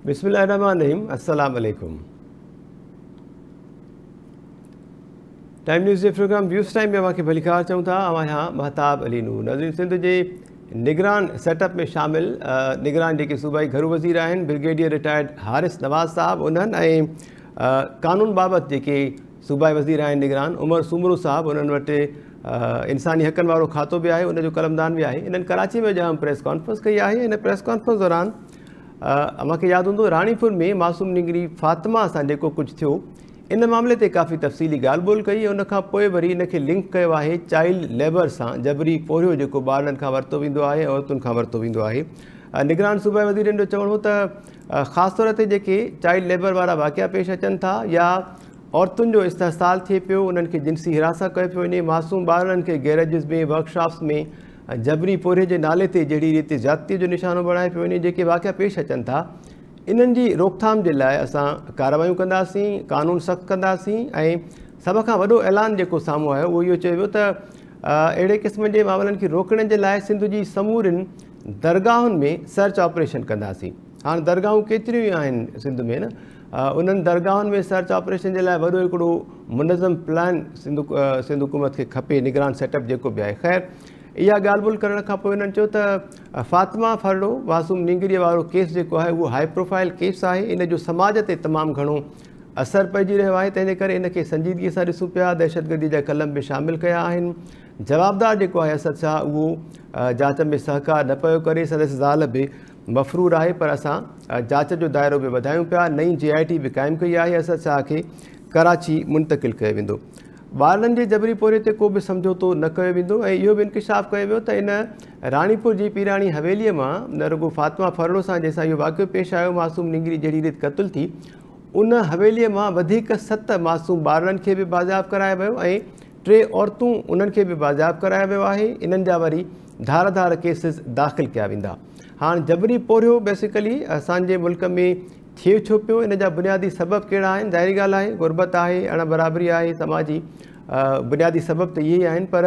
بسم الله الرحمن الرحيم السلام عليڪم ٽائيم نيوز جي پروگرام ويوز ٽائيم ۾ اوهان کي ڀليڪار چئون ٿا. اوهان آهيان مهتاب علي نور. ناظرين، سنڌ جي نگران سيٽ اپ ۾ شامل نگران جيڪي صوبائي گهرو وزير آهن برگيڊيئر رٽائرڊ حارث نواز صاحب، انهن ۽ قانون بابت جيڪي صوبائي وزير آهن نگران عمر سومرو صاحب، انهن وٽ انساني حقن وارو کاتو به آهي، ان جو قلمدان به آهي. انهن ڪراچي ۾ اڄ اهم پريس ڪانفرنس ڪئي آهي. ان پريس ڪانفرنس دوران اوهان کي ياد هوندو راڻيپور ۾ معصوم نينگري فاطمه سان جيڪو ڪجهه ٿيو، ان معاملي تي ڪافي تفصيلي ڳالهه ٻولهه ڪئي. ان کان پوء وري ان کي لنڪ ڪيو آهي چائلڊ ليبر سان، جبري پورهيو جيڪو ٻارڙن کان ورتو ويندو آهي، عورتن کان ورتو ويندو آهي. نگران صوبائي وزيرن جو چوڻ هو ته خاص طور تي جيڪي چائلڊ ليبر وارا واقعا پيش اچن ٿا يا عورتن جو استحصال ٿئي پيو، انهن کي جنسي هراسان ڪيو پيو وڃي، معصوم ٻارڙن کي گيريجز ۾، ورڪشاپس ۾ جبري پورهيي جي نالي تي جهڙي ريت زيادتي جو نشانو بڻايو پيو وڃي، جيڪي واقعا پيش اچن ٿا انهن جي روڪٿام جي لاء اسان ڪارروايون ڪنداسين، قانون سخت ڪنداسين. ۽ سڀ کان وڏو اعلان جيڪو سامهون آيو اهو اهو چيو ويو ته اهڙي قسم جي معاملن کي روڪڻ جي لاء سنڌ جي سمورين درگاهن ۾ سرچ آپريشن ڪنداسين. هاڻ درگاهون ڪيتريون ئي آهن سنڌ ۾ نه، انهن درگاهن ۾ سرچ آپريشن جي لاء وڏو هڪڙو منظم پلان سنڌ سنڌ حڪومت کي کپي، نگران سيٽ اپ جيڪو به آهي. خير اها ڳالهه ٻولهه ڪرڻ کان پوء انهن چيو ته فاطمه ڦرڙو معصوم نينگريء وارو ڪيس جيڪو آهي اهو هاء پروفائل ڪيس آهي، ان جو سماج تي تمام گهڻو اثر پئجي رهيو آهي، تنهن جي ڪري ان کي سنجيدگي سان ڏسون پيا، دهشتگردي جا قلم به شامل ڪيا آهن، جوابدار جيڪو آهي اسد شاهه اهو جاچ ۾ سهڪار نه پيو ڪري، سندس زال به مفرور آهي، پر اسان جاچ جو دائرو به وڌايون پيا، نئين جي آء ٽي به قائم ڪئي آهي، اسد شاهه کي ڪراچي منتقل ڪيو ويندو، ٻارڙن جي جبري پورهيي تي ڪو به سمجهوتو نه ڪيو ويندو. ۽ اهو به انڪشاف ڪيو ويو ته ان راڻيپور جي پيراڻي حويليء مان نه رڳو فاطمه ڦرڙو سان جنهن سان اهو واقعو پيش آيو، معصوم نينگري جهڙي ريت قتل ٿي، ان حويليء مان وڌيڪ 7 معصوم ٻارڙن کي به بازياب ڪرايو ويو ۽ 3 عورتون انهن کي به بازياب ڪرايو ويو آهي، انهن جا وري ڌار ڌار ڪيسز داخل ڪيا ويندا. هاڻ جبري پورهيو بيسيڪلي اسان جي ملڪ ۾ ٿئي ڇو پيو، ان جا بنيادي سبب ڪهڙا آهن؟ ظاهري ڳالهه آهي غربت آهي، اڻ برابري آهي، سماجي بنيادي سبب ته اهي ئي آهن، پر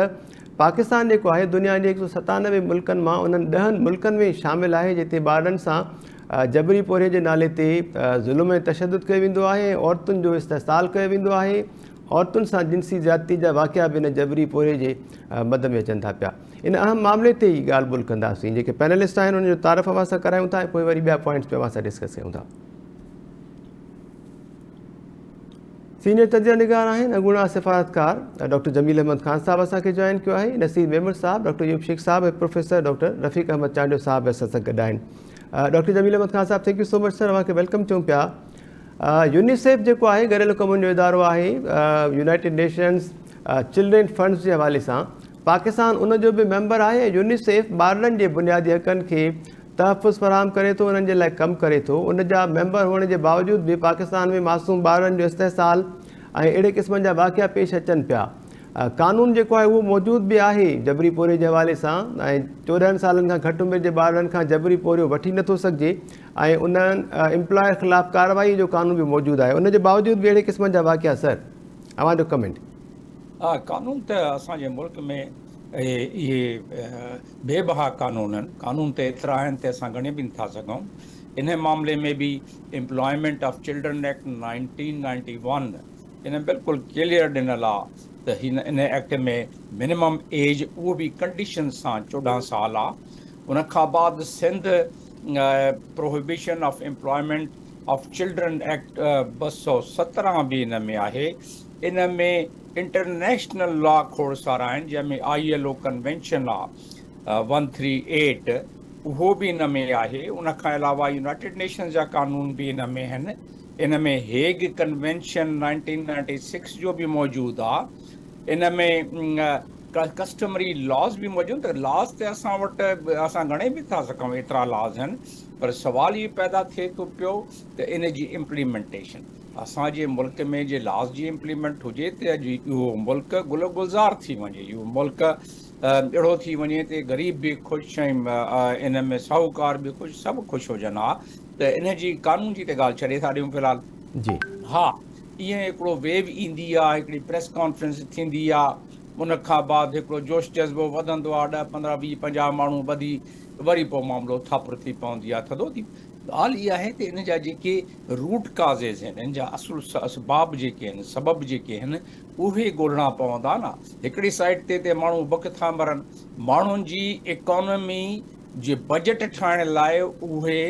پاڪستان جيڪو آهي دنيا جي 197 ملڪن مان انهن 10 ملڪن ۾ شامل آهي جتي ٻارڙن سان جبري پورهيي جي نالي تي ظلم ۽ تشدد ڪيو ويندو آهي ۽ عورتن جو استحصال ڪيو ويندو آهي، عورتن سان جنسي زيادتي جا واقعا به ان جبري پورهيي جي مد ۾ اچن ٿا پيا. ان اهم معاملي تي ئي ڳالهه ٻولهه ڪنداسين. جيڪي پينلسٽ آهن انهن جو تعارف اوهان سان ڪرايون ٿا ۽ پوء وري ٻيا پوائنٽس به اوهان سان ڊسڪس ڪيون ٿا. سينيئر تجزيه نگار آهن اڳوڻا سفارتڪار ڊاڪٽر جميل احمد خان صاحب اسان کي جوائن ڪيو آهي، نصير ميمڻ صاحب، ڊاڪٽر ايوب شيخ صاحب ۽ پروفيسر ڊاڪٽر رفيق احمد چانڊيو صاحب به اسان سان گڏ آهن. ڊاڪٽر جميل احمد خان صاحب thank you so much sir, اوهان کي welcome چئون پيا. يونيسيف جيڪو آهي گڏيل قومن جو ادارو آهي، يونائيٽيڊ نيشنز چلڊرين فنڊز جي حوالي سان پاڪستان ان جو به ميمبر آهي ۽ يونيسيف ٻارڙن جي بنيادي حقن کي تحفظ فراهم ڪري ٿو، انهن جي لاء ڪم ڪري ٿو. ان جا ميمبر هئڻ جي باوجود به پاڪستان ۾ معصوم ٻارڙن جو استحصال ۽ اهڙي قسمن جا واقعا پيش اچن پيا. قانون جيڪو آهي اهو موجود به آهي جبري پورهيي جي حوالي سان ۽ 14 سالن کان گهٽ عمر جي ٻارڙن کان جبري پورهيو وٺي نٿو سگهجي ۽ انهن امپلائر خلاف ڪارروائي جو قانون به موجود آهي، ان جي باوجود به اهڙي قسمن جا واقعا، سر اوهان جو ڪمينٽ. ها قانون ته اسان جي ملڪ ۾ اهي بي بها قانون آهن، قانون ته ايترا آهن ته اسان ڳڻي به نٿا سگهون. انهي معاملي ۾ به employment of children act 1991 ان بلڪل ڪليئر ڏنل آ ته هن ان ايڪٽ ۾ منيمم ايج اهو به ڪنڊيشن سان 14 سال آ. ان کان بعد Sindh prohibition of employment of children act 217 به ان ۾ آهي. ان ۾ انٽرنيشنل لا کوڙ سارا آهن جنهن ۾ I L O convention آ 138 اهو به ان ۾ آهي. ان کان علاوه يونائيٽيڊ نيشنز جا قانون به ان ۾ آهن. ان ۾ هيگ ڪنوينشن 1996 جو به موجود آ. ان ۾ ڪسٽمري لاز به موجود ته لاز ته اسان وٽ اسان ڳڻي به ٿا سگهون ايترا لاز آهن، پر سوال اهو پيدا ٿئي ٿو پيو ته ان جي امپليمينٽيشن اسان جي ملڪ ۾ جي لاز جي امپليمينٽ هجي ته اڄ اهو ملڪ گل گلزار ٿي وڃي، اهو ملڪ اهڙو ٿي وڃي ته غريب به خوش ۽ ان ۾ ساهوڪار به خوش، سڀ خوش هجن ها. ته ان جي قانون جي ته ڳالهه ڇڏي ٿا ڏيون في الحال. جي. ها ائين هڪڙو ويو ايندي آ، هڪڙي پريس ڪانفرنس ٿيندي آ، ان کان بعد هڪڙو جوش جذبو وڌندو آ، 10 15 20 50 ماڻهو ٻڌي وري پوء معاملو ٿاپر ٿي پوندي آهي ٿڌو ٿي. ڳالهه اها آهي ته ان جا جيڪي روٽ ڪازز آهن، ان جا اصل اسباب جيڪي آهن، سبب جيڪي آهن، اهي ڳولڻا پوندا نه. هڪڙي سائيڊ تي ته ماڻهو بک ٿا مرن، ماڻهن جي اڪانومي جي بجيٽ ٺاهڻ لاء اهي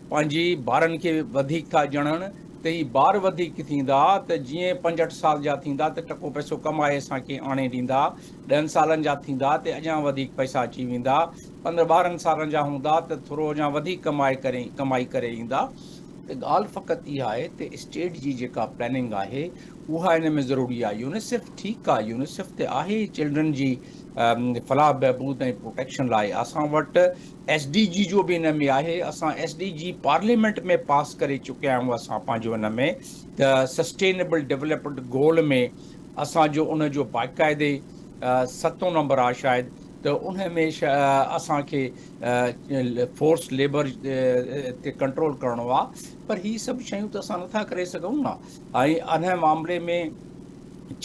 پنهنجي ٻارن کي وڌيڪ ٿا ڄڻن ته هي ٻار وڌيڪ ٿيندا ته جيئن پنج اٺ سال جا ٿيندا ته ٽڪو پئسو ڪمائي اسان کي آڻي ڏيندا، ڏهن سالن جا ٿيندا ته اڃا وڌيڪ پئسا اچي ويندا، پندرهن ٻارهن سالن جا هوندا ته ٿورو اڃا وڌيڪ ڪمائي ڪري ڪمائي ڪري ايندا ته ڳالهه فقط اها آهي ته اسٽيٽ جي جيڪا پلاننگ آهي اها ان ۾ ضروري آهي. يونيسيف ٺيڪ آهي يونيسيف ته آهي ئي چلڊرن جي فلاح بهبود ۽ پروٽيڪشن لاء اسان وٽ ايس ڊي جي جو به ان ۾ آهي اسان ايس ڊي جي پارليامينٽ ۾ پاس ڪري چڪيا آهيون اسان پنهنجو ان ۾ ته سسٽينيبل ڊولپمينٽ گول ۾ اسان جو ان جو باقاعدي ستون نمبر آهي شايد ته ان ۾ اسان کي فورس ليبر تي ڪنٽرول ڪرڻو آ پر هي سڀ شيون ته اسان نٿا ڪري سگهون نه ۽ ان معاملي ۾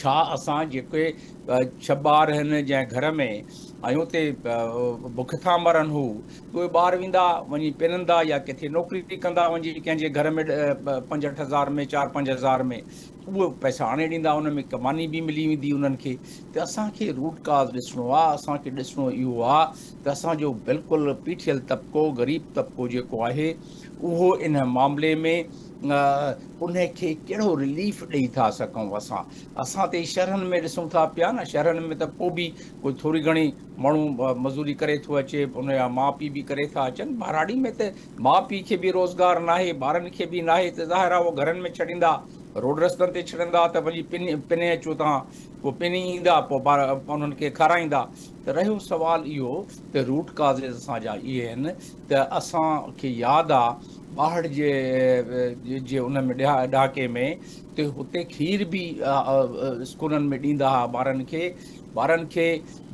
ڇا اسان جيڪي ڇهه ٻار آهن جنهن گهر ۾ ۽ اتي بک ٿا مرن هو ته اهي ٻار ويندا وڃي پنندا يا ڪٿي نوڪري ڪندا وڃي ڪنهن جي گهر ۾ پنج اٺ هزار ۾ چار پنج هزار ۾ اهي پئسا آڻي ڏيندا ان ۾ ماني به ملي ويندي انهن کي ته اسان کي روٽ ڪاز ڏسڻو آ اسان کي ڏسڻو اهو آ ته اسان جو بلڪل پيٺيل طبقو غريب طبقو جيڪو آهي اهو ان معاملي ۾ ان کي ڪهڙو رليف ڏئي ٿا سگهون اسان اسان ته شهرن ۾ ڏسون ٿا پيا نه شهرن ۾ ته پوء به ڪوئي ٿوري گهڻي ماڻهو مزوري ڪري ٿو اچي ان جا ماء پيء به ڪري ٿا اچن ٻهراڙي ۾ ته ماء پيء کي به روزگار ناهي، ٻارن کي به ناهي ته ظاهر آهي اهو گهرن ۾ ڇڏيندا، روڊ رستن تي ڇڏندا ته وڃي پني اچو توهان، پوء پني ايندا پوء ٻار انهن کي کارائيندا ته رهيو سوال اهو ته روٽ ڪازز اسان جا اهي آهن ته اسان کي ياد آ ٻاهڙ جي جي ان ۾ ڏهاڪي ۾ ته هتي کير به اسڪولن ۾ ڏيندا ها ٻارن کي ٻارن کي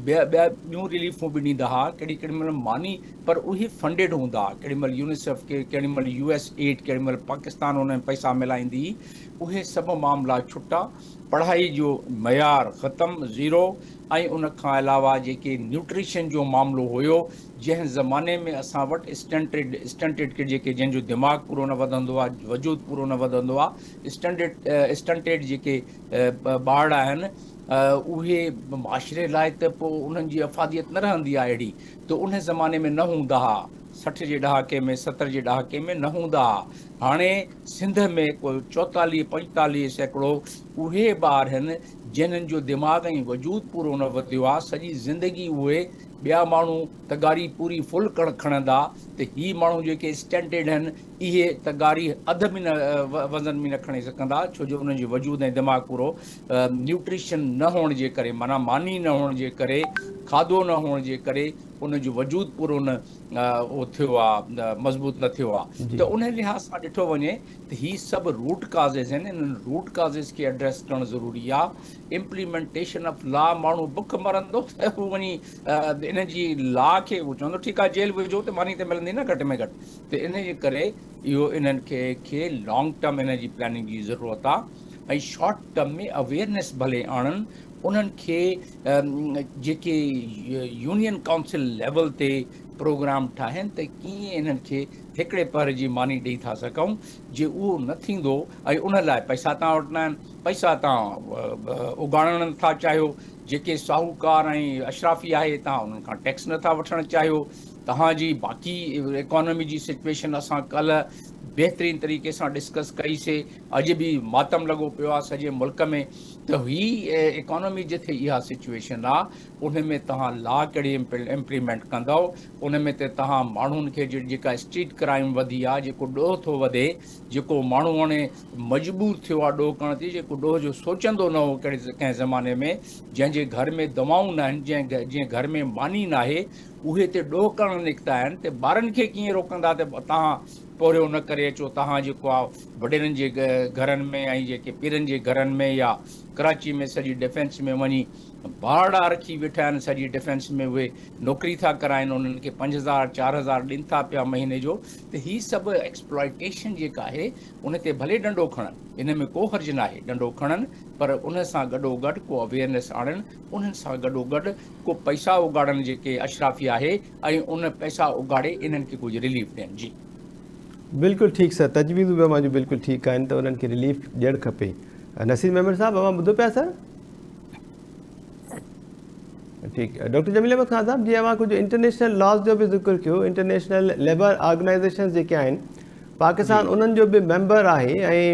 ٻيا ٻيون رليفون به ڏيندا ها ڪهڙي ڪهڙي مهل ماني پر اهي فنڊيڊ هوندا ها، ڪهڙي مهل يونيسيف ڪهڙي مهل يو ايس ايڊ، ڪهڙي مهل پاڪستان انهن ۾ پئسا ملائيندي هئي، اهي سڀ معاملا ڇٽا، پڙهائي جو معيار ختم، زيرو، ۽ ان کان علاوه جيڪي نيوٽريشن جو معاملو هيو، جنهن زماني ۾ اسان وٽ اسٽنٽيڊ Stunted Kid جيڪي جنهن جو دماغ پورو نه وڌندو آهي، وجود پورو نه وڌندو آهي، اسٽنڊيڊ Stunted جيڪي ٻارڙا آهن، اهي معاشري لاء ته پوء انهن جي افاديت نه رهندي آهي اهڙي ته ان زماني ۾ نه هوندا ها، 60 جي ڏهاڪي ۾ 70 جي ڏهاڪي ۾ نه هوندا ها، هاڻي سنڌ ۾ ڪو 44 45% اهي ٻار هن جنھن جو دماغ ۽ وجود پورو نه وڌيو آ، سڄي زندگي اهي ٻيا ماڻهو تغاري پوري فل کڻندا ته هي ماڻهو جيڪي اسٽينٽيڊ هن اهي تغاري اڌ به نه وزن ۾ نه کڻي سگهندا ڇو جو انهن جو وجود ۽ دماغ پورو نيوٽريشن نه هئڻ جي ڪري معنيٰ ماني نه هئڻ جي ڪري کاڌو نه هئڻ جي ڪري ان جو وجود پورو نه اهو ٿيو آ مضبوط نه ٿيو آ ته ان لحاظ سان ڏٺو وڃي ته هي سڀ روٽ ڪازز آهن انهن روٽ ڪازز کي ايڊريس ڪرڻ ضروري آ امپليمينٽيشن آف لا ماڻهو بک مرندو ته هو وڃي ان جي لا کي هو چوندو ٺيڪ آ جيل وجهو ته ماني ته ملندي نه گهٽ ۾ گهٽ ته ان جي ڪري اهو انهن کي لانگ ٽرم ان جي پلاننگ جي ضرورت آ ۽ شارٽ ٽرم ۾ اويئرنيس ڀلي آڻن انهن کي جيڪي يونين ڪائونسل ليول تي پروگرام ٺاهين ته ڪيئن انهن کي هڪڙي پهر جي ماني ڏئي ٿا سگهون جي اهو نه ٿيندو ۽ ان لاء پئسا توهان وٽ ناهن پئسا توهان اگاڙڻ نه ٿا چاهيو جيڪي ساهوڪار ۽ اشرافي آهي توهان انهن کان ٽيڪس نه ٿا وٺڻ چاهيو توهان جي باقي اڪانومي جي سچويشن اسان ڪلهه بهترين طريقي سان ڊسڪس ڪئي سي اڄ به ماتم لڳو پيو آ سڄي ملڪ ۾ ته هي اڪانومي جٿي اها سچويشن آ ان ۾ توهان لا ڪهڙي امپليمينٽ ڪندؤ ان ۾ ته توهان ماڻهن کي جيڪا اسٽريٽ ڪرائيم وڌي آ جيڪو ڏوهه ٿو وڌي جيڪو ماڻهو هاڻي مجبور ٿيو آ ڏوهه ڪرڻ تي جيڪو ڏوهه جو سوچندو نه هو ڪهڙي ڪنهن زماني ۾ جنهن جي گهر ۾ دوائون نه آهن جنهن گهر ۾ ماني ناهي اهي ته ڏوهه ڪرڻ نڪتا آهن ته ٻارن کي ڪيئن روڪندا ته توهان پورهيو نه ڪري اچو توهان جيڪو آ وڏيرن جي گهرن ۾ ۽ جيڪي پيرن جي گهرن ۾ يا ڪراچي ۾ سڄي ڊفينس ۾ وڃي ٻارڙا رکي ويٺا آهن سڄي ڊفينس ۾ اهي نوڪري ٿا ڪرائن انهن کي 5000 4000 ڏين ٿا پيا مهيني جو ته هي سڀ ايڪسپلائيٽيشن جيڪا آهي ان تي ڀلي ڏنڊو کڻن ان ۾ ڪو حرج ناهي ڏنڊو کڻن پر ان سان گڏو گڏ ڪو اويئرنيس آڻن انهن سان گڏو گڏ ڪو پئسا اگاڙن جيڪي اشرافي آهي ۽ ان پئسا اگاڙي انهن کي ڪجهه رليف ڏين جي. بلڪل ٺيڪ سر تجويزون به اوهان جون بلڪل ٺيڪ آهن ته انهن کي رليف ڏيڻ کپي نصير ميمڻ صاحب اوهان ٻڌو پيا سر ٺيڪ ڊاڪٽر جميل احمد خان صاحب جي اوهان ڪجهه انٽرنيشنل لاز جو به ذڪر ڪيو انٽرنيشنل ليبر آرگنائزيشن جيڪي آهن پاڪستان انهن جو به ميمبر آهي ۽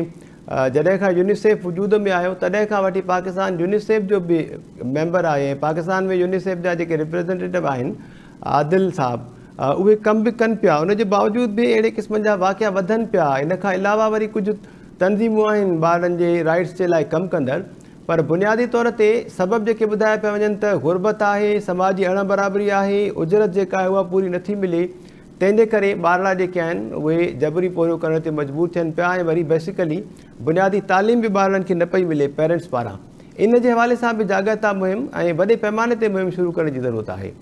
جڏهن کان يونيسيف وجود ۾ آيو تڏهن کان وٺي پاڪستان يونيسيف جو به ميمبر آهي ۽ پاڪستان ۾ يونيسيف جا جيڪي ريپريزنٽيٽو آهن عادل صاحب اهي ڪم به ڪن پيا ان جي باوجود به اهڙي قسم جا واقعا وڌن پيا ان کان علاوه وري ڪجهه تنظيمون آهن ٻارڙن جي رائٽس جي لاء ڪم ڪندڙ پر بنيادي طور تي سبب جيڪي ٻڌايا پيا وڃن ته غربت آهي، سماجي اڻ برابري آهي، اجرت جيڪا آهي اها پوري نٿي ملي، تنهن جي ڪري ٻارڙا جيڪي آهن اهي جبري پورهيو ڪرڻ تي مجبور ٿين پيا ۽ وري بيسيڪلي بنيادي تعليم به ٻارڙن کي نه پئي ملي پيرنٽس پاران ان جي حوالي سان به جاڳرتا مهم ۽ وڏي پئماني تي مهم شروع ڪرڻ جي ضرورت آهي.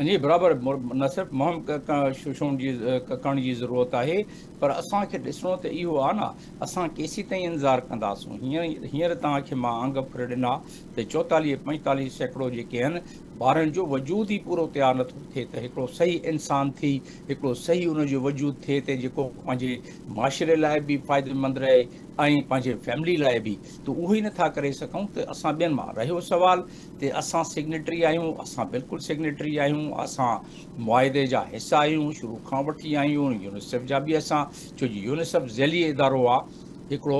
جي برابر نه صرف مهم ڪرڻ جي ضرورت آهي پر اسان کي ڏسڻو ته اهو آهي نه اسان ڪيسيتائين انتظار ڪنداسون؟ هينئر توهان کي مان انگ اکر ڏنا ته 44 45% جيڪي آهن ٻارن جو وجود ئي پورو تيار نٿو ٿئي ته هڪڙو صحيح انسان ٿي هڪڙو صحيح ان جو وجود ٿئي ته جيڪو پنهنجي معاشري لاء به فائديمند رهي ۽ پنهنجي فيملي لاء به ته اهو ئي نٿا ڪري سگهون ته اسان ٻين مان رهيو سوال ته اسان سگنيٽري آهيون اسان بلڪل سگنيٽري آهيون اسان معاهدي جا حصا آهيون شروع کان وٺي آهيون يونيسيف جا به اسان ڇو جو يونيسيف ذيلي ادارو آهي هڪڙو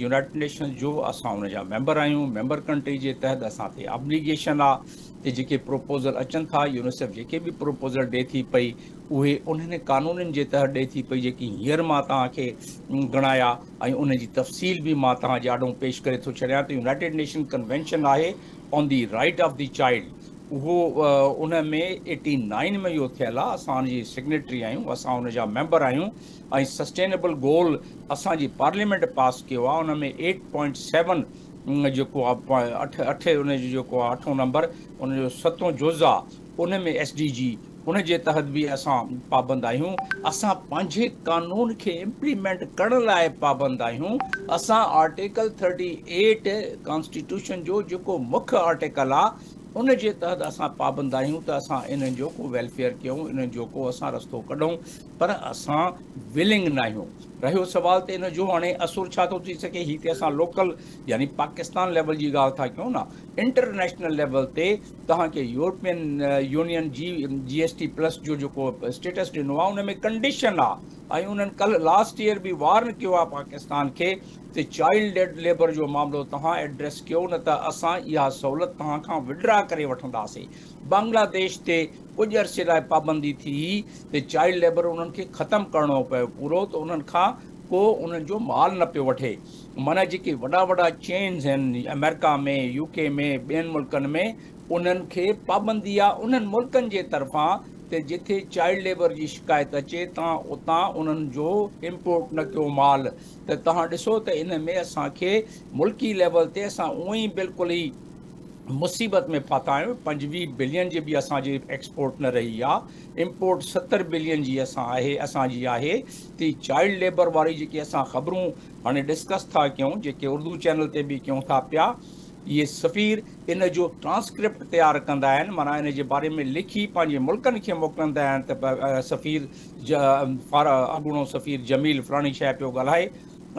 يونائيٽڊ نيشنز جو اسان ان جا ميمبر آهيون ميمبر ڪنٽري جي تحت اسان تي آبليگيشن آهي ته جيڪي پروپوزل اچن ٿا يونيسيف جيڪي به پروپوزل ڏي ٿي پئي اهي انهن قانونن جي تحت ڏي ٿي پئي جيڪي هينئر مان توهان کي ڳڻايا ۽ ان جي تفصيل به مان توهان جي آڏو پيش ڪري ٿو ڇڏيان ته يونائيٽڊ نيشن ڪنوينشن آهي on the right of the child اهو ان ۾ ايٽي نائن ۾ اهو ٿيل آهي، اسان ان جي سگنيٽري آهيون، اسان ان جا ميمبر آهيون ۽ سسٽينيبل گول اسان جي پارليامينٽ پاس ڪيو آهي، ان ۾ ايٽ پوائنٽ سيون جيڪو آهي اٺ اٺ ان جو جيڪو آهي اٺون نمبر ان جو ستون جز آهي ان ۾ ايس ڊي جي ان جي تحت به اسان پابند آهيون، اسان پنهنجي قانون کي امپليمينٽ ڪرڻ لاء پابند آهيون، اسان آرٽيڪل ٿرٽي ايٽ ڪانسٽيٽيوشن جو جيڪو مک آرٽيڪل آهي ان جي تحت اسان پابند آهيون ته اسان انهن جو ڪو ويلفيئر ڪيون، انهن جو ڪو اسان رستو ڪڍون پر اسان ولنگ ناهيون. رهيو سوال ته ان جو هاڻي اثر ڇا ٿو ٿي سگهي، هي ته اسان لوڪل يعني پاڪستان ليول جي ڳالهه ٿا ڪيون نه، انٽرنيشنل ليول تي توهان کي يورپين يونين جي جي ايس ٽي پلس جو جيڪو اسٽيٽس ڏنو آهي ان ۾ ڪنڊيشن آهي ۽ انهن ڪلهه لاسٽ ايئر به وارن ڪيو آهي پاڪستان کي ته چائلڊ ليبر جو معاملو توهان ايڊريس ڪيو نه ته اسان اها سهولت توهان کان وڊرا ڪري وٺنداسين. بنگلاديش تي ڪجهه عرصي لاء پابندي ٿي هئي ته چائلڊ ليبر انهن کي ختم ڪرڻو پيو پورو ته انهن کان ڪو انهن جو مال نه پيو وٺي. معنيٰ جيڪي وڏا وڏا چينز آهن آمريڪا ۾ يو ڪي ۾ ٻين ملڪن ۾ انهن کي پابندي آهي انهن ملڪن جي طرفان ته جٿي چائلڊ ليبر جي شڪايت اچي تان اتان انهن جو امپورٽ نه ڪيو مال ته توهان ڏسو ته ان ۾ اسان کي ملڪي ليول تي اسان اونئن ئي بلڪل ئي مصيبت ۾ ڦاٿا آهيون، 25 بلين جي به اسان جي ايڪسپورٽ نه رهي آ، امپورٽ 70 بلين جي اسان آهي اسان جي آهي ته چائلڊ ليبر واري جيڪي اسان خبرون هاڻي ڊسڪس ٿا ڪيون جيڪي اردو چينل تي به ڪيون ٿا پيا اهي سفير ان جو ٽرانسڪرپٽ تيار ڪندا آهن معنيٰ ان جي باري ۾ لکي پنهنجي ملڪن کي موڪلندا آهن ته سفير اڳوڻو سفير جميل فلاڻي شيء پيو ڳالهائي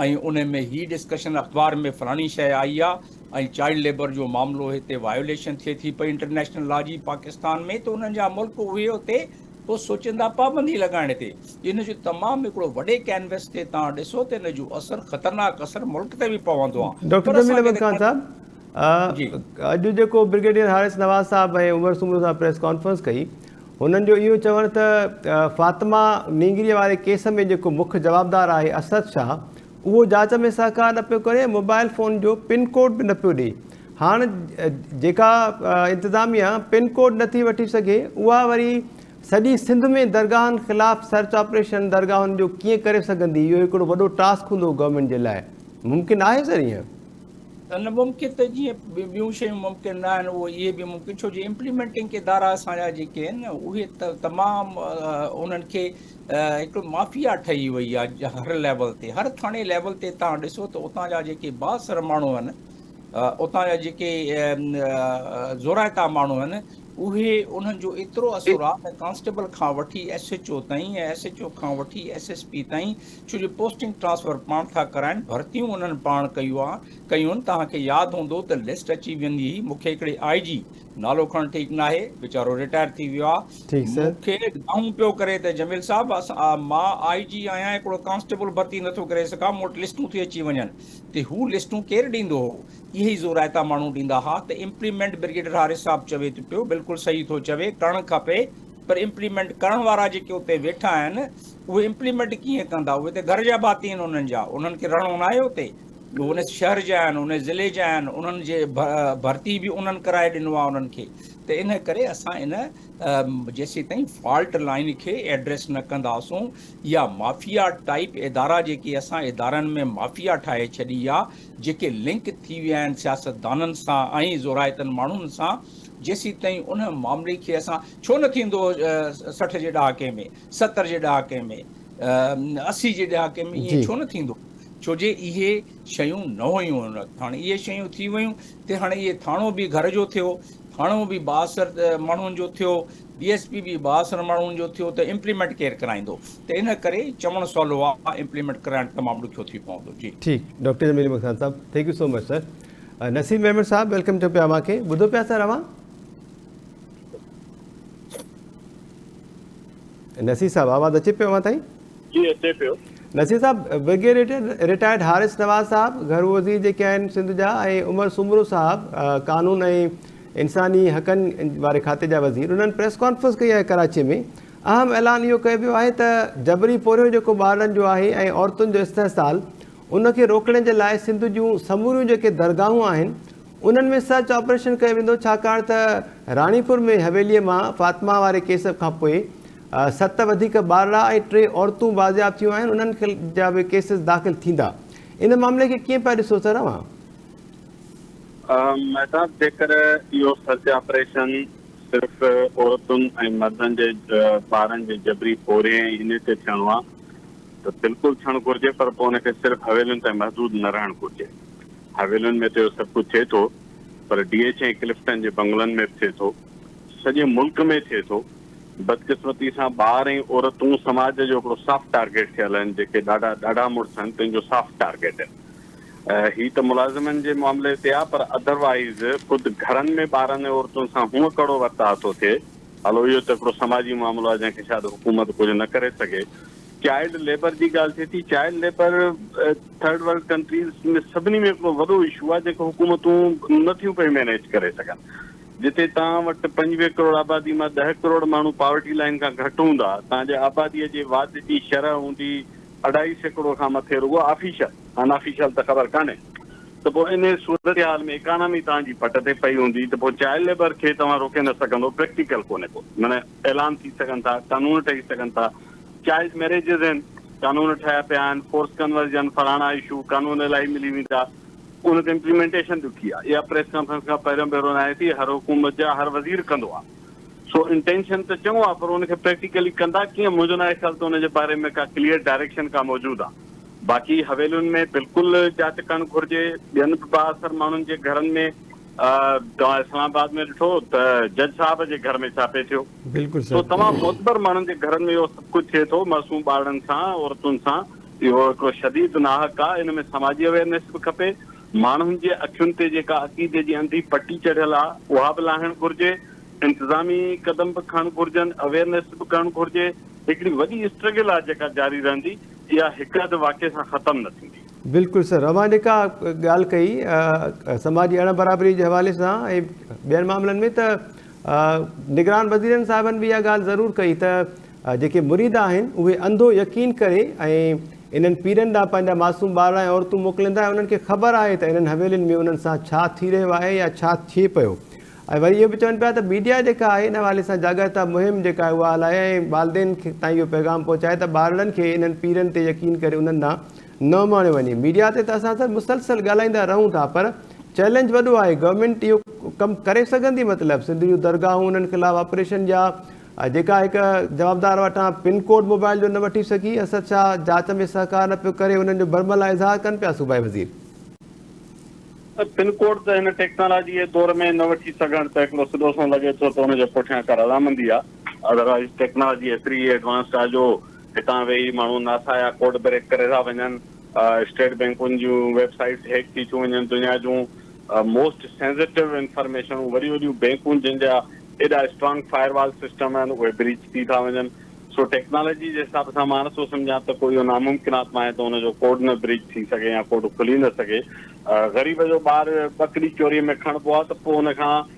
۽ ان ۾ هي ڊسڪشن اخبار ۾ فلاڻي شيء آئي آ ۽ چائلڊ ليبر جو معاملو هتي وايوليشن ٿئي ٿي پئي انٽرنيشنل لا جي پاڪستان ۾ ته انهن جا ملڪ اهي اتي پوء سوچيندا پابندي لڳائڻ تي ان جو تمام هڪڙو وڏي ڪينوس تي توهان ڏسو ته ان جو اثر خطرناڪ اثر ملڪ تي به پوندو آ ڊاڪٽر پر جميل اسان کي احمد خان صاحب اڄ جيڪو برگيڊيئر حارث نواز صاحب ۽ عمر سومرو صاحب پريس ڪانفرنس ڪئي هنن جو اهو چوڻ ته فاطمه نينگريء واري ڪيس ۾ جيڪو مک جوابدار آهي اسد شاهه اهو جاچ ۾ سهڪار نه پيو ڪري ۽ موبائل فون جو پن ڪوڊ به نه پيو ڏئي هاڻ جيڪا انتظاميا پن ڪوڊ نه ٿي وٺي سگهي اها وري سڄي سنڌ ۾ درگاهن خلاف سرچ آپريشن درگاهن جو ڪيئن ڪري سگهندي اهو هڪڙو وڏو ٽاسڪ هوندو گورنمينٽ جي لاء ممڪن آهي سر ائين؟ نه ممڪن ته جيئن ٻيون شيون ممڪن نه آهن اهو اهي به ممڪن ڇو جو امپليمينٽنگ ادارا اسان جا جيڪي آهن اهي ته تمام انهن کي هڪڙو مافيا ٺهي وئي آهي هر ليول تي هر ٿاڻي ليول تي تان ڏسو ته اتان جا جيڪي بااثر ماڻهو آهن اتان جا جيڪي زورائتا ماڻهو آهن اهي انهن جو ايترو اثر آهي ته ڪانسٽيبل کان وٺي ايس ايڇ او تائين ۽ ايس ايڇ او کان وٺي ايس ايس پي تائين ڇو جو پوسٽنگ ٽرانسفر پاڻ ٿا ڪرائن ڀرتيون انهن پاڻ ڪيون آهن توهان کي ياد هوندو ته لسٽ اچي ويندي هئي مون کي هڪڙي آء جي نالو کڻڻ ٺيڪ ناهي ويچارو رٽائر ٿي ويو آهي مون کي دانهون پيو ڪري ته جميل صاحب مان آء جي آهيان هڪڙو ڪانسٽيبل ڀرتي نٿو ڪري سگهان مون وٽ لسٽون ٿي اچي وڃن ته هو لسٽون ڪير ڏيندو هو اهي ئي زورائتا ماڻهو ڏيندا ها ته امپليمينٽ برگيڊيئر حارث صاحب چوي ٿو پيو بلڪل صحيح ٿو چوي ڪرڻ کپي پر امپليمينٽ ڪرڻ وارا جيڪي اتي ويٺا آهن اهي امپليمينٽ ڪيئن ڪندا اهي ته گهر جا ڀاتي آهن انهن جا انهن کي رهڻو ناهي اتي اهي ان شهر جا آهن ان ضلعي جا آهن انهن جي ڀرتي به انهن ڪرائي ڏنو آهي انهن کي ته ان ڪري اسان ان جيسيتائين فالٽ لائين کي ايڊريس نه ڪنداسون يا مافيا ٽائيپ ادارا جيڪي اسان ادارن ۾ مافيا ٺاهي ڇڏي آ جيڪي لنڪ ٿي ويا آهن سياستدانن سان ۽ زورائتن ماڻهن سان جيسيتائين ان معاملي کي اسان ڇو نه ٿيندو 60 جي ڏهاڪي ۾ 70 جي ڏهاڪي ۾ 80 جي ڏهاڪي ۾ ائين ڇو نه ٿيندو ڇو جي اهي شيون نه هيون ان وقت هاڻي اهي شيون ٿي ويون ته هاڻي اهي ٿاڻو به گهر جو ٿيو ٿاڻو به بااثر ماڻهن جو ٿيو، ڊي ايس پي به بااثر ماڻهن جو ٿيو ته امپليمينٽ ڪير ڪرائيندو ته ان ڪري چوڻ سولو آ امپليمينٽ ڪرائڻ تمام ڏکيو ٿي پوندو جي. ٺيڪ ڊاڪٽر جميل احمد خان صاحب thank you so much sir Naseem Memon صاحب welcome چئون پيا اوهان کي ٻڌو پيا سر اوهان نصير صاحب آواز اچي پيو اوهان تائين؟ جي اچي پيو. نصير صاحب برگيڊيئر رٽائرڊ حارث نواز صاحب گهرو وزير جيڪي آهن سنڌ جا ۽ عمر سومرو صاحب قانون ۽ انساني حقن واري کاتي جا وزير انهن پريس ڪانفرنس ڪئي آهي ڪراچي ۾ اهم اعلان اهو ڪيو ويو آهي ته جبري پورهيو جيڪو ٻارڙن جو آهي ۽ عورتن جو استحصال ان کي روڪڻ جي لاء سنڌ جون سموريون جيڪي درگاهون آهن انهن ۾ سرچ آپريشن ڪيو ويندو ڇاڪاڻ ته راڻيپور ۾ حويلي مان فاطمه واري ڪيس کانپوء ست وڌيڪ ٻارڙا ۽ ٽي عورتون بازياب ٿيون آهن انهن جا به ڪيسز داخل ٿيندا ان معاملي کي ڪيئن پيا ڏسو سر اوهان؟ مهتاب جيڪر اهو سرچ آپريشن صرف عورتن ۽ مردن جي ٻارن جي جبري پورهيي ۽ انهي تي ٿيڻو آ ته بلڪل ٿيڻ گهرجي پر پوء ان کي صرف حويلين تائين محدود نه رهڻ گهرجي. حويلين ۾ ته اهو سڀ ڪجهه ٿئي ٿو پر ڊي ايڇ ۽ ڪلفٽن جي بنگلن ۾ به ٿئي ٿو. سڄي ملڪ ۾ ٿئي ٿو. بدقسمتي سان ٻار ۽ عورتون سماج جو هڪڙو سافٽ ٽارگيٽ ٿيل آهن جيڪي ڏاڍا ڏاڍا مڙس آهن تن جو سافٽ ٽارگيٽ آهن. هي ته ملازمن جي معاملي تي آهي پر ادر وائيز خود گهرن ۾ ٻارن ۽ عورتن سان هونء ڪڙو ورتاء ٿو ٿئي. هلو اهو ته هڪڙو سماجي معاملو آهي جنهن کي شايد حڪومت ڪجهه نه ڪري سگهي. چائلڊ ليبر جي ڳالهه ٿئي ٿي، child labour third world countries ۾ سڀني ۾ هڪڙو وڏو اشو آهي جيڪو حڪومتون نه ٿيون پئي مينيج ڪري سگهن. جتي توهان وٽ 25 ڪروڙ آبادي مان 10 ڪروڙ ماڻهو پاورٽي لائين کان گهٽ هوندا، توهان جي آبادي جي واڌ جي شرح هوندي اڍائي سيڪڙو کان مٿي رڳو آفيشل، ان آفيشل ته خبر ڪانهي ته پوء انهي صورتحال ۾ اڪانامي توهان جي پٽ تي پئي هوندي ته پوء چائلڊ ليبر کي توهان روڪي نه سگهندو، پريڪٽيڪل ڪونهي ڪو معنيٰ اعلان ٿي سگهن ٿا، قانون ٺهي سگهن ٿا، چائلڊ ميريجز آهن، قانون ٺهيا پيا آهن، فورس ڪنورجن، فلاڻا اشو، قانون الاهي ملي ويندا، ان تي امپليمينٽيشن ڏکي آهي، اها پريس ڪانفرنس کان پهريون ڀيرو ناهي ٿي، هر حڪومت جا هر وزير ڪندو آهي، سو انٽينشن ته چڱو آهي پر ان کي پريڪٽيڪلي ڪندا ڪيئن، منهنجو ناهي خيال ته ان جي باري ۾ ڪا ڪليئر ڊائريڪشن ڪا موجود آهي، باقي حويلين ۾ بلڪل جاچ ڪرڻ گهرجي، ٻين به بااثر ماڻهن جي گهرن ۾ توهان اسلام آباد ۾ ڏٺو ته جج صاحب جي گهر ۾ ڇا پئي ٿيو، سو تمام معتبر ماڻهن جي گهرن ۾ اهو سڀ ڪجهه ٿئي ٿو، معصوم ٻارڙن سان، عورتن سان. اهو هڪڙو شديد ناحق آ، ان ۾ سماجي اويئرنيس به کپي، ماڻهن جي اکين تي جيڪا عقيدي جي انڌي پٽي چڙهيل آ، اها به لاهڻ گهرجي، انتظامي قدم به کڻڻ گهرجن، اويئرنيس به ڪرڻ گهرجي، هڪڙي وڏي اسٽرگل آ جيڪا جاري رهندي، اها هڪ اڌ واقعي سان ختم نه ٿيندي. بلڪل سر اوهان جيڪا ڳالهه ڪئي سماجي اڻ برابري جي حوالي سان ۽ ٻين معاملن ۾ ته نگران وزيرن صاحبن به اها ڳالهه ضرور ڪئي ته جيڪي مريد آهن اهي انڌو يقين ڪري ۽ انهن پيرن ڏانهن پنهنجا معصوم ٻارڙا ۽ عورتون موڪلين ٿا ۽ انهن کي خبر آهي ته انهن حويلين ۾ انهن سان ڇا ٿي رهيو آهي يا ڇا ٿئي پيو. ۽ وري اهو به چون پيا ته ميڊيا جيڪا آهي ان حوالي سان جاڳرتا مهم جيڪا آهي اها هلائي ۽ والدين تائين اهو پيغام پهچائي ته ٻارڙن کي انهن پيرن تي يقين ڪري انهن ڏانهن نه اماڻيو وڃي. ميڊيا تي ته اسان سر مسلسل ڳالهائيندا رهون ٿا پر چئلينج وڏو آهي گورنمينٽ اهو ڪم ڪري سگهندي مطلب سنڌ جون درگاهون انهن خلاف آپريشن جا جيڪا هڪ جوابدار وٽان پن ڪوڊ موبائل جو نه وٺي سگهي اسد شاهه جاچ ۾ سهڪار نه پيو ڪري انهن جو برملا اظهار ڪن پيا صوبائي وزير. پن ڪوڊ ته هن ٽيڪنالاجي جي دور ۾ نه وٺي سگهڻ ته هڪڙو سڌو سنئون لڳي ٿو ته ان جي پٺيان ڪا رضامندي آ اڌروائيز ٽيڪنالاجي ايتري ايڊوانسڊ آ جو هتان ويهي ماڻهو ناسا جا ڪوڊ بريڪ ڪري ٿا وڃن اسٽيٽ بينڪن جون ويب سائيٽس هيڪ ٿي ٿيون وڃن، دنيا جون موسٽ سينسيٽو انفارميشنون وڏيون وڏيون بينڪون جن جا ايڏا اسٽرانگ فائر وال سسٽم آهن اهي بريچ ٿي ٿا وڃن سو ٽيڪنالاجي جي حساب سان مان نٿو سمجهان ته ڪو اهو ناممڪنات مان آهي ته ان جو ڪوڊ نه بريچ ٿي سگهي يا ڪوڊ کلي نه سگهي غريب جو ٻار ٻڪري چوري ۾ کڻبو آهي ته پوء ان کان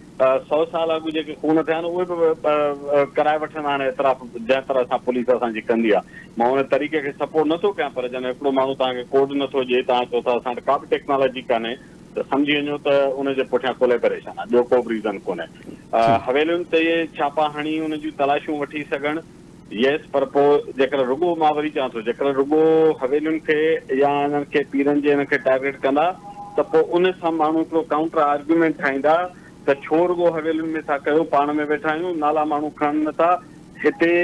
سئو سال اڳ جيڪي خون ٿيا آهن اهي به ڪرائي وٺندا آهن اعتراف جنهن طرح سان پوليس اسان جي ڪندي آهي مان ان طريقي کي سپورٽ نٿو ڪيان پر جڏهن هڪڙو ماڻهو توهان کي ڪوڊ نٿو ڏئي توهان چئو ٿا اسان وٽ ڪا به ٽيڪنالاجي ڪانهي ته سمجهي وڃو ته ان جي پٺيان ڪوليبريشن آهي ٻيو ڪو به ريزن ڪونهي حويلين تي ڇاپا هڻي ان جون تلاشيون وٺي سگهڻ يس پر پوء جيڪڏهن رڳو مان وري چوان ٿو جيڪڏهن رڳو حويلين کي يا انهن کي پيرن جي انهن کي ٽارگيٽ ڪندا ته پوء ان سان ماڻهو هڪڙو ڪائونٽر آرگيومينٽ ٺاهيندا ته ڇو رڳو حويلين ۾ ٿا ڪيو پاڻ ۾ ويٺا آهيون نالا ماڻهو کڻن نه ٿا هتي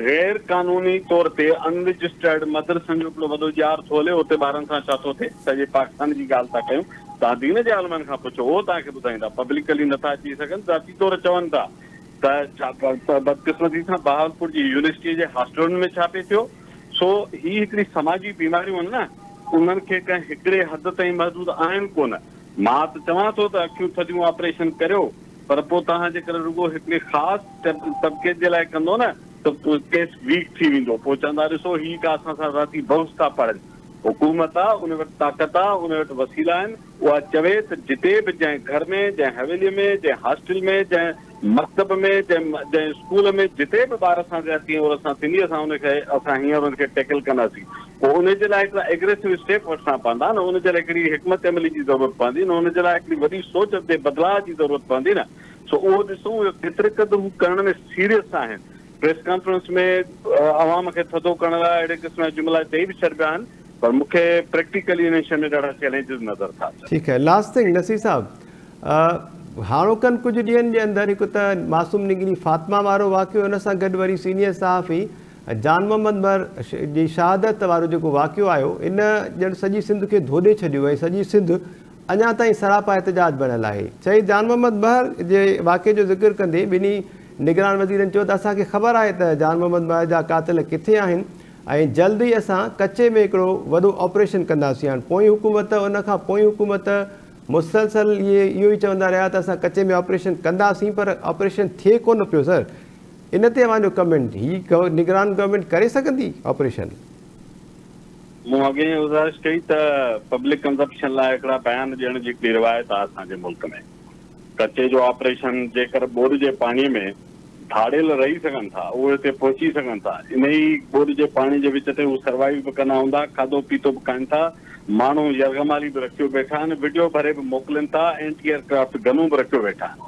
غير قانوني طور تي ان رجسٽرڊ مدرسن جو هڪڙو وڏو ڄار ٿو هلي اتي ٻارن سان ڇا ٿو ٿئي سڄي پاڪستان جي ڳالهه ٿا ڪيون توهان دين جي عالمن کان پڇو اهو توهان کي ٻڌائيندا پبلڪلي نه ٿا اچي سگهن ذاتي طور چون ٿا ته بدقسمتي سان بهاولپور جي يونيورسٽيء جي هاسٽلن ۾ ڇا پئي ٿيو، سو هي هڪڙي سماجي بيماريون آهن نه، انهن کي ڪنهن هڪڙي حد تائين محدود آهن ڪونه. مان ته چوان ٿو ته اکيون ٿڌيون آپريشن ڪريو، پر پوء توهان جيڪڏهن رڳو هڪڙي خاص طبقي جي لاء ڪندو نه ته ڪيس ويڪ ٿي ويندو، پوء چوندا ڏسو هي ڪا اسان سان ذاتي بغض ٿا پاڙين. حڪومت آ، ان وٽ طاقت آ، ان وٽ وسيلا آهن، اها چوي ته جتي به جنهن گهر ۾، جنهن حويليء ۾، جنهن هاسٽل ۾، جنهن مڪتب ۾، جنهن جنهن اسڪول ۾ جتي به ٻار سان زيادتي ۽ عورت سان ٿيندي اسان ان کي اسان هينئر ان کي ٽيڪل ڪنداسين. پوء ان جي لاء هڪڙا ايگريسو اسٽيپ وٺڻا پوندا نه ان جي لاء هڪڙي حڪمت عملي جي ضرورت پوندي نه ان جي لاء هڪڙي وڏي سوچ جي بدلاء جي ضرورت پوندي نه سو اهو ڏسون اهو ڪيتري قدر هو ڪرڻ ۾ سيريس آهن. پريس ڪانفرنس ۾ عوام کي ٿڌو ڪرڻ لاء اهڙي قسم جا جملا چئي به ڇڏبا آهن. پر مون کي پريڪٽيڪلي انهن شين ۾ ڏاڍا چئلينجز نظر ٿا اچن. ٺيڪ آهي لاسٽ ٿنگ نصير صاحب هاڻوڪن ڪجهه ڏينهن جي اندر هڪ ته معصوم نگري فاطمه وارو واقعو ان سان گڏ وري سينيئر صحافي جان محمد مھر جي شهادت وارو جيڪو واقعو آيو ان ڄڻ سڄي سنڌ کي ڌوڏي ڇڏيو ۽ سڄي سنڌ اڃا تائين سراپا احتجاج بڻيل آهي شهيد جان محمد مهر جي واقعي جو ذڪر ڪندي ٻنهي نگران وزيرن چيو ته اسان کي خبر آهي ته جان محمد مهر جا قاتل ڪٿي آهن ۽ جلد ئي اسان ڪچي ۾ هڪڙو وڏو آپريشن ڪنداسين هاڻ پوئين حڪومت ان کان پوئين حڪومت مسلسل اهي اهو ئي چوندا رهيا ته اسان ڪچي ۾ آپريشن ڪنداسين پر آپريشن ٿئي ڪونه پيو سر ان تي اوهان جو ڪمينٽ هي نگران گورنمينٽ ڪري سگهندي آپريشن؟ مون اڳي ئي گذارش ڪئي ته پبلڪ ڪنزپشن لاء هڪڙا بيان ڏيڻ جي هڪڙي روايت آهي اسان جي ملڪ ۾ ڪچي جو آپريشن جيڪر ٻوڏ جي پاڻي ۾ ڌاڙيل رهي سگهن ٿا، اهي اتي پهچي سگهن ٿا. انهيء ٻوڏ جي پاڻي جي وچ تي هو سروائيو به ڪندا هوندا، کاڌو پيتو به کائن ٿا، ماڻهو يرغمالي به رکيو ويٺا آهن، وڊيو ڀري به موڪلين ٿا، اينٽي ايئر ڪرافٽ گنون به رکيو ويٺا آهن.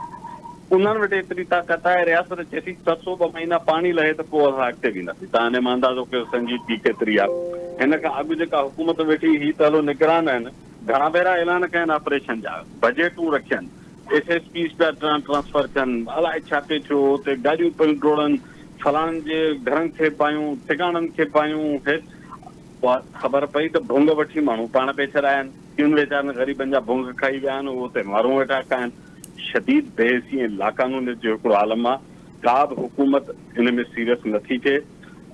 انهن وٽ ايتري طاقت آهي، رياست چئي ٿي ترسو ٻه مهينا پاڻي لهي ته پوء اسان اڳتي وينداسين. توهان انهيء مان اندازو ڪيو سنجيدگي ڪيتري آهي. هن کان اڳ جيڪا حڪومت ويٺي هئي ته هلو نگران آهن، گهڻا ڀيرا اعلان ڪيا آهن آپريشن جا، بجيٽون رکين، ايس ايس پيز پيا ٽرانسفر ٿين، الائي ڇا پئي ٿيو، اتي گاڏيون پيون ڊوڙن، فلاڻن جي گهرن کي باهيون، ٺڪاڻن کي باهيون، هيٺ اها خبر پئي ته ڀونگ وٺي ماڻهو پاڻ پئي ڇڏايا آهن، ڪن ويچارن غريبن جا ڀونگ کائي ويا آهن، اهي اتي مارون ويٺا کائن. شديد بي حسي ۽ لاقانونيت جو هڪڙو عالم آ، ڪا به حڪومت ان ۾ سيريس نٿي ٿئي.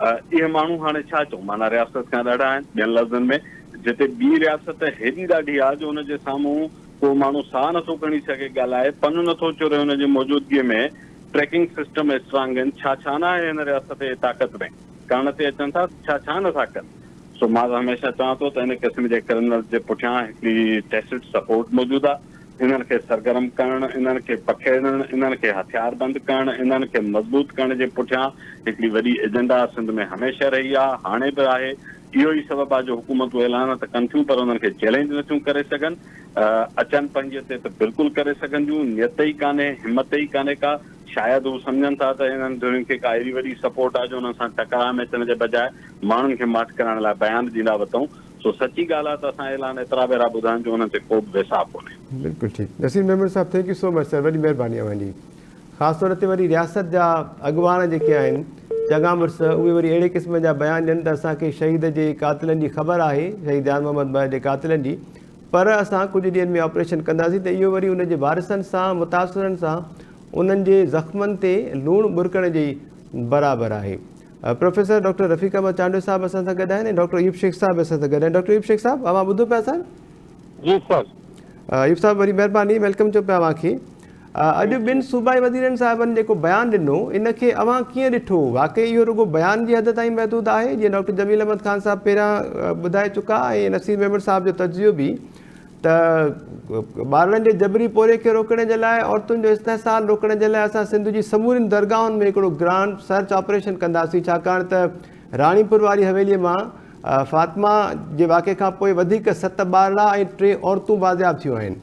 اهي ماڻهو هاڻي ڇا چئون معنيٰ رياست کان ڏاڍا آهن، ٻين لفظن ۾ جتي ٻي رياست هيڏي ڏاڍي آ جو ان جي سامهون ڪو ماڻهو ساهه نٿو کڻي سگهي، ڳالهائي پن نٿو چوري ان جي موجودگيء ۾ ٽريڪنگ سسٽم اسٽرانگ آهن، ڇا ڇا نه آهي هن رياست جي طاقت ۾، ڪرڻ تي اچن ٿا ته ڇا ڇا نٿا ڪن. سو مان ته هميشه چوان ٿو ته ان قسم جي ڪرمنلز جي پٺيان هڪڙي ٽيسٽ سپورٽ موجود آهي، انهن کي سرگرم ڪرڻ، انهن کي پکيڙڻ، انهن کي هٿياربند ڪرڻ، انهن کي مضبوط ڪرڻ جي پٺيان هڪڙي وڏي ايجنڊا سنڌ ۾ هميشه رهي آهي، هاڻي به آهي. اهو ئي سبب آهي جو حڪومتون اعلان ته ڪن ٿيون پر انهن کي چئلينج نه ٿيون ڪري سگهن. اچن پنهنجي تي ته بلڪل ڪري سگهنديون، نيت ئي ڪانهي، همت ئي ڪانهي ڪا. شايد هو سمجهن ٿا ته انهن ڌرين کي ڪا ايڏي وڏي سپورٽ آهي جو انهن سان ٽڪراء ۾ اچڻ جي بجاء ماڻهن کي ماٺ ڪرائڻ لاء بيان ڏيندا وتئون. سو سچي ڳالهه آهي ته اسان اعلان ايترا ڀيرا ٻڌا آهن جو انهن تي ڪو به ويساهه ڪونهي. بلڪل ٺيڪ نصير ميمڻ صاحب thank you so much sir وڏي مهرباني اوهان جي خاص طور تي وري رياست جا اڳواڻ جيڪي آهن چڱا مڙس اهي وري اهڙي قسم جا بيان ڏين ته اسان کي شهيد جي قاتلن جي خبر آهي شهيد يار محمد مهر جي قاتلن جي پر اسان ڪجهه ڏينهن ۾ آپريشن ڪنداسين ته اهو وري ان جي وارثن سان متاثرن سان انهن جي زخمن تي لوڻ ٻرڪڻ جي برابر آهي پروفيسر ڊاڪٽر رفيق احمد چانڊيو صاحب اسان سان گڏ آهن ۽ ڊاڪٽر ايوب شيخ صاحب اسان سان گڏ آهن ڊاڪٽر ايوب شيخ صاحب اوهان ٻڌو پيا سر؟ جي سر. ايوب صاحب وڏي مهرباني welcome چئو پيا اوهان کي اڄ ٻن صوبائي وزيرن صاحبن جيڪو بيان ڏنو ان کي اوهان ڪيئن ڏٺو واقعي اهو رڳو بيان جي حد تائين محدود آهي جيئن ڊاڪٽر جميل احمد خان صاحب پهريان ٻڌائي چڪا ۽ نصير ميمڻ صاحب جو تجزيو به ته ٻارڙن جي جبري پورهيي کي روڪڻ جي لاء عورتن جو استحصال روڪڻ جي لاء اسان سنڌ جي سمورين درگاهن ۾ هڪڙو گرانڊ سرچ آپريشن ڪنداسين ڇاڪاڻ ته راڻيپور واري حويلي مان فاطمه جي واقعي کان پوء وڌيڪ ست ٻارڙا ۽ ٽي عورتون بازياب ٿيون آهن.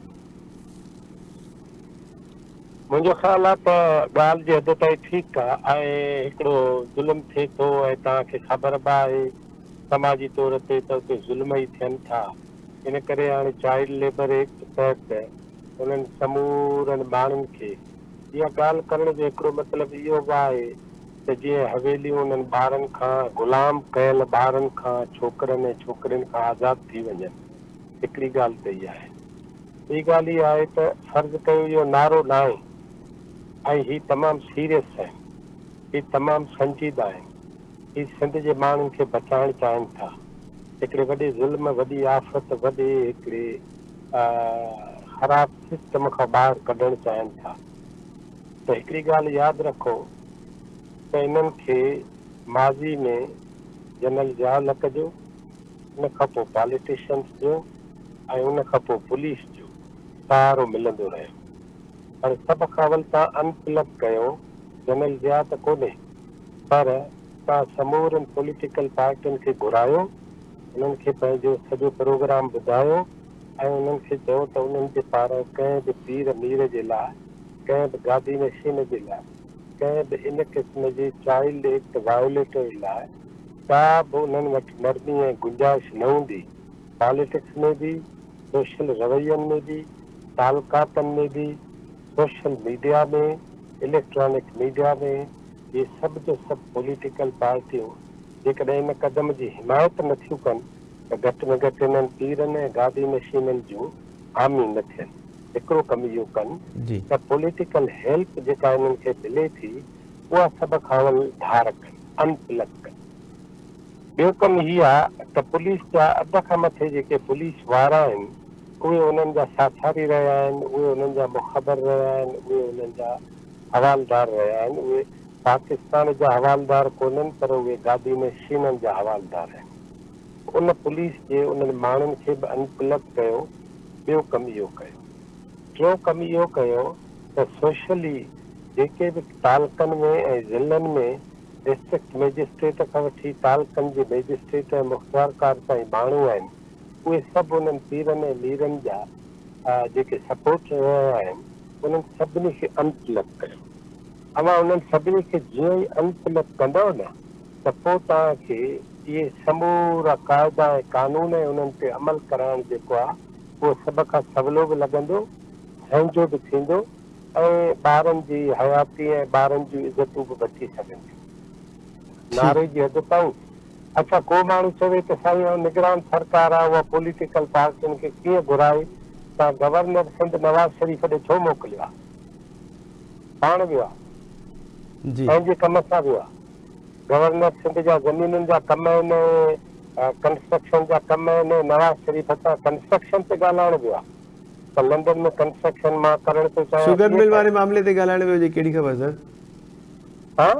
منهنجو خيال آهي ته ڳالهه جي حد تائين ٺيڪ آهي ۽ هڪڙو ظلم ٿئي ٿو ۽ توهان کي خبر به آهي سماجي طور تي ته اتي ظلم ئي ٿين ٿا ان ڪري هاڻي چائلڊ ليبر ايڪٽ تحت انهن سمورن ماڻهن کي اها ڳالهه ڪرڻ جو هڪڙو مطلب اهو به آهي ته جيئن حويليون انهن ٻارن کان غلام ڪيل ٻارن کان ڇوڪرن ۽ ڇوڪرين کان آزاد ٿي وڃن هڪڙي ڳالهه ته اها آهي ٻي ڳالهه اها آهي ته فرض ڪيو اهو نعرو ناهي ۽ هي تمام سيريس آهن هي تمام سنجيده آهن هي سنڌ جي ماڻهن کي بچائڻ چاهين ٿا. هڪڙي وڏي ظلم، وڏي آفت، وڏي هڪڙي خراب سسٽم کان ٻاهر ڪڍڻ چاهين ٿا ته هڪڙي ڳالهه ياد رکو ته انهن کي ماضي ۾ جنرل ضياء الحق جو، ان کان پوء پاليٽيشنس جو ۽ ان کان پوء پوليس جو سهارو ملندو رهيو. هاڻي سڀ کان اول تان ان پلگ ڪيو جنرل ضياء ته ڪونهي. پر توهان سمورين پوليٽيڪل پارٽين کي گهرايو، انهن کي پنهنجو سڄو پروگرام ٻڌايو ۽ انهن کي چئو ته انهن جي پاران ڪنهن به پير مير جي لاء، ڪنهن به گادي نشين جي لاء، ڪنهن به ان قسم جي چائلڊ ايڪٽ وايوليٽر لاء ڪا به انهن وٽ نرمي ۽ گنجائش نه هوندي، پاليٽڪس ۾ به، سوشل روين ۾ به، تعلقاتن ۾ به، سوشل ميڊيا ۾، اليڪٽرانڪ ميڊيا ۾. اهي سڀ جو سڀ پوليٽيڪل پارٽيون جيڪڏهن ان قدم جي حمايت نه ٿيون ڪن ته گهٽ ۾ گهٽ انهن پيرن ۽ گادي نشينن جون حامي نه ٿين. هڪڙو ڪم اهو ڪن ته پوليٽيڪل هيلپ جيڪا انهن کي ملي ٿي اها سڀ کان اول ڌار ڪن، ان پلگ ڪن. ٻيو ڪم هي آ ته پوليس جا اڌ کان مٿي جيڪي پوليس وارا آهن اهي انهن جا ساٿاري رهيا آهن، اهي انهن جا مخبر رهيا آهن، اهي انهن جا حوالدار رهيا آهن، اهي پاڪستان جا حوالدار ڪونهن پر اهي گادي نشينن جا حوالدار آهن. ان پوليس جي انهن ماڻهن کي به ان پلگ ڪيو، ٻيو ڪم اهو ڪيو. ٽيون ڪم اهو ڪيو ته سوشلي جيڪي به تعلقن ۾ ۽ ضلعن ۾ ڊسٽرڪٽ مئجسٽريٽ کان وٺي تعلقن جي مئجسٽريٽ ۽ مختيارڪار تائين ماڻهو آهن، اهي سڀ انهن پيرن ۽ ميرن جا جيڪي سپورٽر رهيا آهن، انهن سڀني کي ان پلگ ڪيو. اوهان انهن سڀني کي جيئن ئي ان پلگ ڪندؤ نه ته پوء توهان کي اهي سمورا قاعدا ۽ قانون ۽ انهن تي عمل ڪرائڻ جيڪو آهي اهو سڀ کان سولو به لڳندو، سهنجو به ٿيندو ۽ ٻارن جي حياتي ۽ ٻارن جون عزتون به بچي سگهنديون. نعري جي حد تائين. اڇا ڪو ماڻهو چوي ته سائين اها نگران سرڪار آ اها پوليٽيڪل پارٽين کي ڪيئن گهرائي توهان گورنر سنڌ نواز شريف ڏي ڇو موڪليو آ پاڻ ويو آ پنهنجي ڪم سان ويو آ گورنر سنڌ جا زمينن جا ڪم آهن ۽ ڪنسٽرڪشن جا ڪم آهن نواز شريف سان ڪنسٽرڪشن تي ڳالهائڻ ويو آ ته لنڊن ۾ ڪنسٽرڪشن مان ڪرڻ ٿو چاهيان شگر مل واري معاملي تي ڳالهائڻ ويو هجي ڪهڙي خبر سر. ها.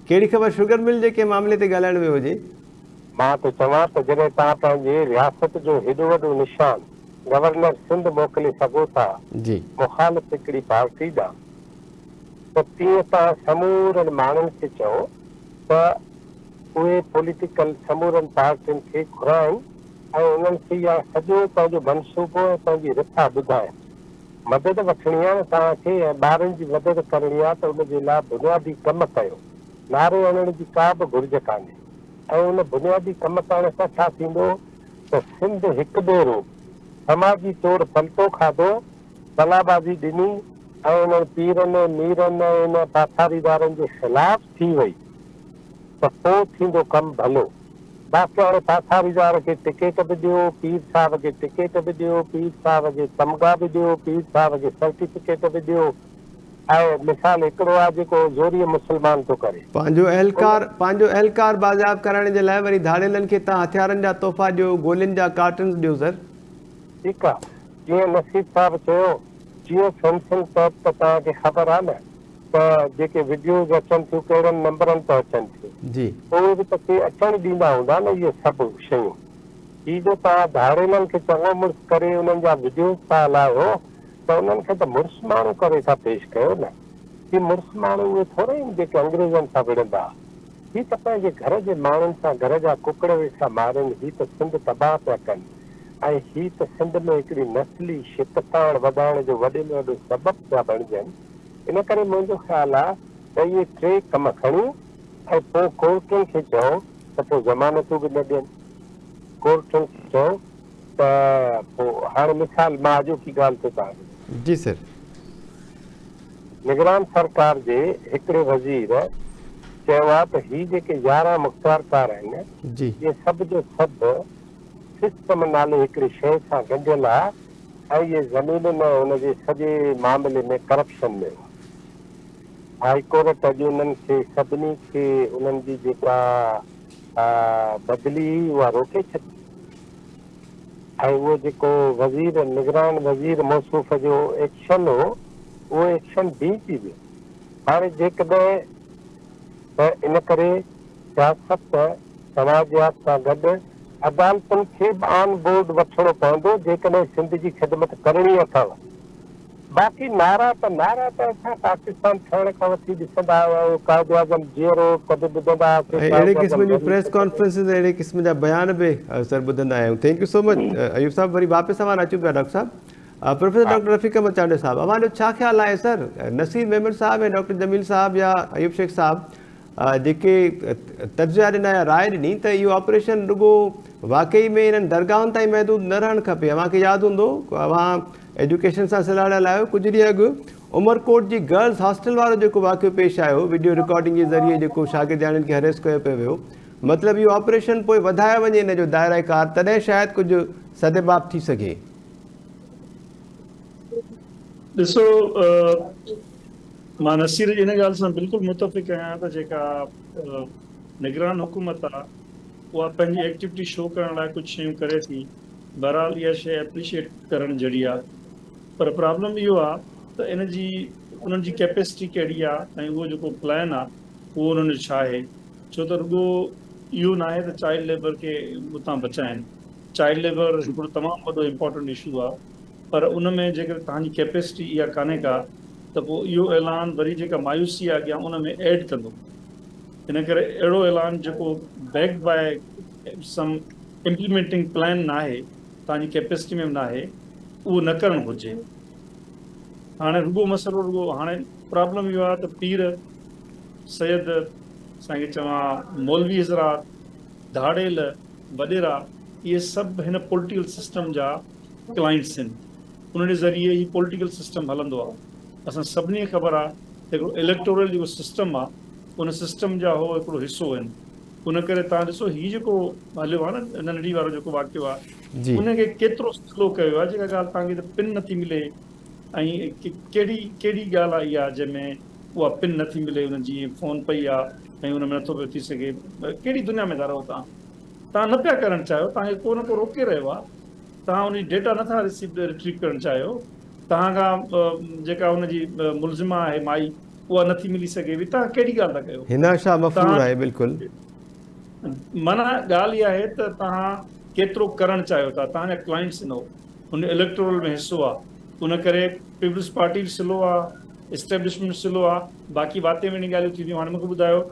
ڪهڙي خبر شگر مل جي ڪنهن معاملي تي ڳالهائڻ ويو هجي. مان ٿو چوان ته جڏهن توهان پنهنجي رياست جو هيڏو وڏو نشان گورنر سنڌ موڪلي سگهو ٿا مخالف هڪڙي پارٽي ڏانهن ته تيئن توهان سمورن ماڻهن کي چئو ته اهي پوليٽيڪل سمورن پارٽين کي گهرائن ۽ انهن کي اها سڄو پنهنجو منصوبو ۽ پنهنجي رٿا ٻڌائن. مدد وٺڻي آهي نه توهان کي ۽ ٻارن جي مدد ڪرڻي آهي ته ان جي لاء بنيادي ڪم ڪيو. نعري هڻڻ جي ڪا به گهرج ڪانهي ۽ ان بنيادي ڪم ڪرڻ سان ڇا ٿيندو ته سنڌ هڪ ڀيرو سماجي طور پلٽو کاڌو، بلابازي ڏني ۽ انهن پيرن، ميرن ۽ ان پاٿاريدارن جي خلاف ٿي وئي ته پوء ٿيندو ڪم ڀلو. باقي هاڻي پاٿاريدار کي ٽڪيٽ به ڏيو، پير صاحب کي ٽڪيٽ به ڏيو، پير صاحب کي تمغا به ڏيو، پير صاحب کي سرٽيفڪيٽ به ڏيو ۽ مثال هڪڙو آهي جيڪو زوريء مسلمان ٿو ڪري. پنهنجو ان اهلڪار پنهنجو اهلڪار بازياب ڪرائڻ جي لاء وري ڌاڙيلن کي تان هٿيارن جا تحفا ڏيو، گولين جا ڪارٽنز ڏيو سر. ٺيڪ آ جيئن نصير صاحب چيو جيو فينسنگ تحت ته توهان کي خبر آ نه ته جيڪي وڊيوز اچن ٿيون ڪهڙن نمبرن تي اچن ٿيون جي. اهي به ته ڪي اچڻ ڏيندا هوندا نه اهي سڀ شيون هي جو توهان ڌاڙيلن کي چڱو مڙس ڪري انهن جا وڊيوز ٿا هلايو ته انهن کي ته مڙس ماڻهو ڪري ٿا پيش ڪيو نه هي مڙس ماڻهو اهي ٿوري آهن جيڪي انگريزن سان وڙهندا هي ته پنهنجي گهر جي ماڻهن سان گهر جا ڪڪڙ ويٺا مارين هي ته سنڌ تباهه پيا ڪن. ۽ هي ته سنڌ ۾ هڪڙي نسلي ڇڪتاڻ وڌائڻ جو وڏي ۾ وڏو سبب پيا بڻجن. ان ڪري منهنجو خيال آ ته اهي ٽي ڪم کڻي ۽ پوء ڪورٽن کي چئو ته پوء ضمانتون به نه ڏين. ڪورٽن کي چئو ته پوء هاڻي مثال مان اڄوڪي ڳالهه ٿو توهان کي ٻڌايان. جي سر. نگران سرڪار جي هڪڙي وزير چيو آ ته هي جيڪي 11 مختيارڪار آهن جي. اهي سڀ جو سڀ سسٽم نالي هڪڙي شيء سان ڳنڍيل آ ۽ اهي زمينن ۽ ان جي سڄي معاملي ۾ ڪرپشن ۾ هئا. هائي ڪورٽ اڄ انهن کي سڀني کي انهن جي جيڪا بدلي هئي اها روڪي ڇڏي ۽ اهو جيڪو وزير نگران وزير موصوف جو ايڪشن هو اهو ايڪشن بيهجي ويو. هاڻي جيڪڏهن ته ان ڪري سياست سماجيات سان گڏ عدالتن کي به آن بورڊ وٺڻو پوندو جيڪڏهن سنڌ جي خدمت ڪرڻي اٿئو. باقي نعرا ته نعرا ته اسان پاڪستان ٺهڻ کان وٺي ڏسندا آيا آهيون قائداعظم جيئرو ته به ٻڌندا هئاسين ۽ اهڙي قسم قائداعظم جون مري پريس ته به. ڪانفرنسز ۽ اهڙي قسم جا بيان به سر ٻڌندا آيا آهيون. Thank you سو مچ ايوب صاحب وري واپس اوهان اچون پيا ڊاڪٽر صاحب. پروفيسر ڊاڪٽر رفيق احمد چانڊيو صاحب اوهان جو ڇا خيال آهي سر نصير ميمڻ صاحب ۽ ڊاڪٽر جميل صاحب يا ايوب شيخ صاحب جيڪي تجزيا ڏنا يا راء ڏني ته اهو آپريشن رڳو واقعي ۾ انهن درگاهن تائين محدود نه رهڻ کپي. اوهان کي ياد هوندو اوهان ايجوڪيشن سان سلهاڙيل آهيو ڪجهه ڏينهن اڳ عمرڪوٽ جي گرلز هاسٽل وارو جيڪو واقعو پيش آيو وڊيو رڪارڊنگ جي ذريعي جيڪو شاگردياڻين کي هريس ڪيو پيو ويو مطلب اهو آپريشن پوء وڌايو وڃي ان جو دائره ڪار تڏهن شايد ڪجهه سدباب ٿي سگهي. ڏسو مان نصير جي ان ڳالهه سان بلڪل متفق آهيان ته جيڪا نگران حڪومت آهي اها پنهنجي ايڪٽيوٽي شو ڪرڻ لاء ڪجهه شيون ڪري ٿي بهرحال اها شيء اپريشيئيٽ ڪرڻ جهڙي آهي پر پرابلم اهو آهي ته ان جي انهن جي ڪيپيسٽي ڪهڙي آهي ۽ اهو جيڪو پلان آهي اهو انهن جو ڇا آهي ڇو ته رڳو اهو ناهي ته چائلڊ ليبر کي اتان بچائن چائلڊ ليبر هڪڙو تمام وڏو امپارٽنٽ اشو آهي پر ان ۾ جيڪڏهن توهان جي ڪيپيسٽي اها ڪانهي ڪا ته پوء اهو اعلان وري جيڪا مايوسي آهي اڳيان ان ۾ ايڊ ڪندو. ان ڪري اهڙو اعلان جيڪو بيڪڊ باء سم امپليمينٽنگ پلان ناهي، توهان جي ڪيپيسٽي ۾ به ناهي، اهو نه ڪرڻ گهرجي. هاڻي رڳو مسئلو رڳو هاڻي پرابلم اهو آهي ته پير، سيد، سائين کي چوان مولوي حضرات، ڌاڙيل، وڏيرا اهي سڀ هن پوليٽيڪل سسٽم جا ڪلائنٽس آهن انهن جي ذريعي هي پوليٽيڪل سسٽم هلندو آهي اسان سڀني کي خبر آهي ته هڪڙو اليڪٽورل جيڪو سسٽم آهي ان سسٽم جا هو هڪڙو حصو آهن ان ڪري تان ڏسو هي جيڪو هليو آهي نه ننڍڙي وارو جيڪو واقعو آهي ان کي ڪيترو سلو ڪيو ويو آهي جيڪا ڳالهه تان کي پن نٿي ملي ۽ ڪهڙي ڪهڙي ڳالهه آهي اها جنهن ۾ اها پن نٿي ملي ان جي فون پئي آهي ۽ ان ۾ نٿو پيو ٿي سگهي ڪهڙي دنيا ۾ ٿا رهو تان تان نه پيا ڪرڻ چاهيو تان کي ڪو نه ڪو روڪي رهيو آهي توهان ان جي ڊيٽا نٿا رسيو ريٽريو ڪرڻ چاهيو، توهان کان جيڪا ان جي ملزمه آهي مائي اها نٿي ملي سگهي وي، توهان ڪهڙي ڳالهه ٿا ڪيو؟ حنا شاهه مفرور توهان آهي بلڪل. معنيٰ ڳالهه اها آهي ته توهان ڪيترو ڪرڻ چاهيو ٿا، توهان جا ڪلائنٽس آهن اهو ان اليڪٽورل ۾ حصو آهي، ان ڪري پيپلز پارٽي به سلو آهي، اسٽيبلشمينٽ به سلو آهي، باقي واتين ويڻي ڳالهيون ٿينديون، هاڻي مون کي ٻڌايو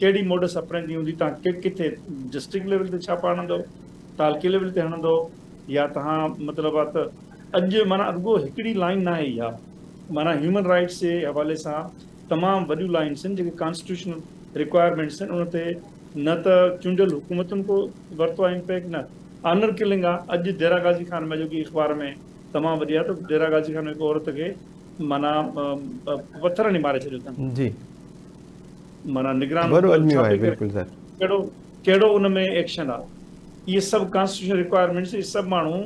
ڪهڙي موڊس اپريندي هوندي توهان ڪٿي ڊسٽرڪٽ ليول تي ڇاپا هڻندو تعلقي ليول تي هڻندو يا توهان مطلب آ ته اڄ معنيٰ رڳو هڪڙي لائين ناهي اها معنيٰ هيومن رائٽس جي حوالي سان تمام وڏيون لائينس آهن جيڪي ڪانسٽيٽيوشنل رڪوائرمينٽس آهن ان تي نه ته چونڊيل حڪومتن ڪو ورتو آهي امپيڪٽ نه آنر ڪلنگ آ اڄ ديرا غازي خان ۾ اڄوڪي اخبار ۾ تمام وڏي آ ته ديرا غازي خان ۾ هڪ عورت کي معنيٰ پٿر هڻي ماري ڇڏيو اٿن. جي. معنيٰ نگران وڏو حڪومت الميو ڇا آهي پئي ڪري بلڪل سر. ڪهڙو ڪهڙو ان ۾ ايڪشن آ اهي سڀ ڪانسٽيٽيوشنل رڪوائرمينٽس اهي سڀ ماڻهو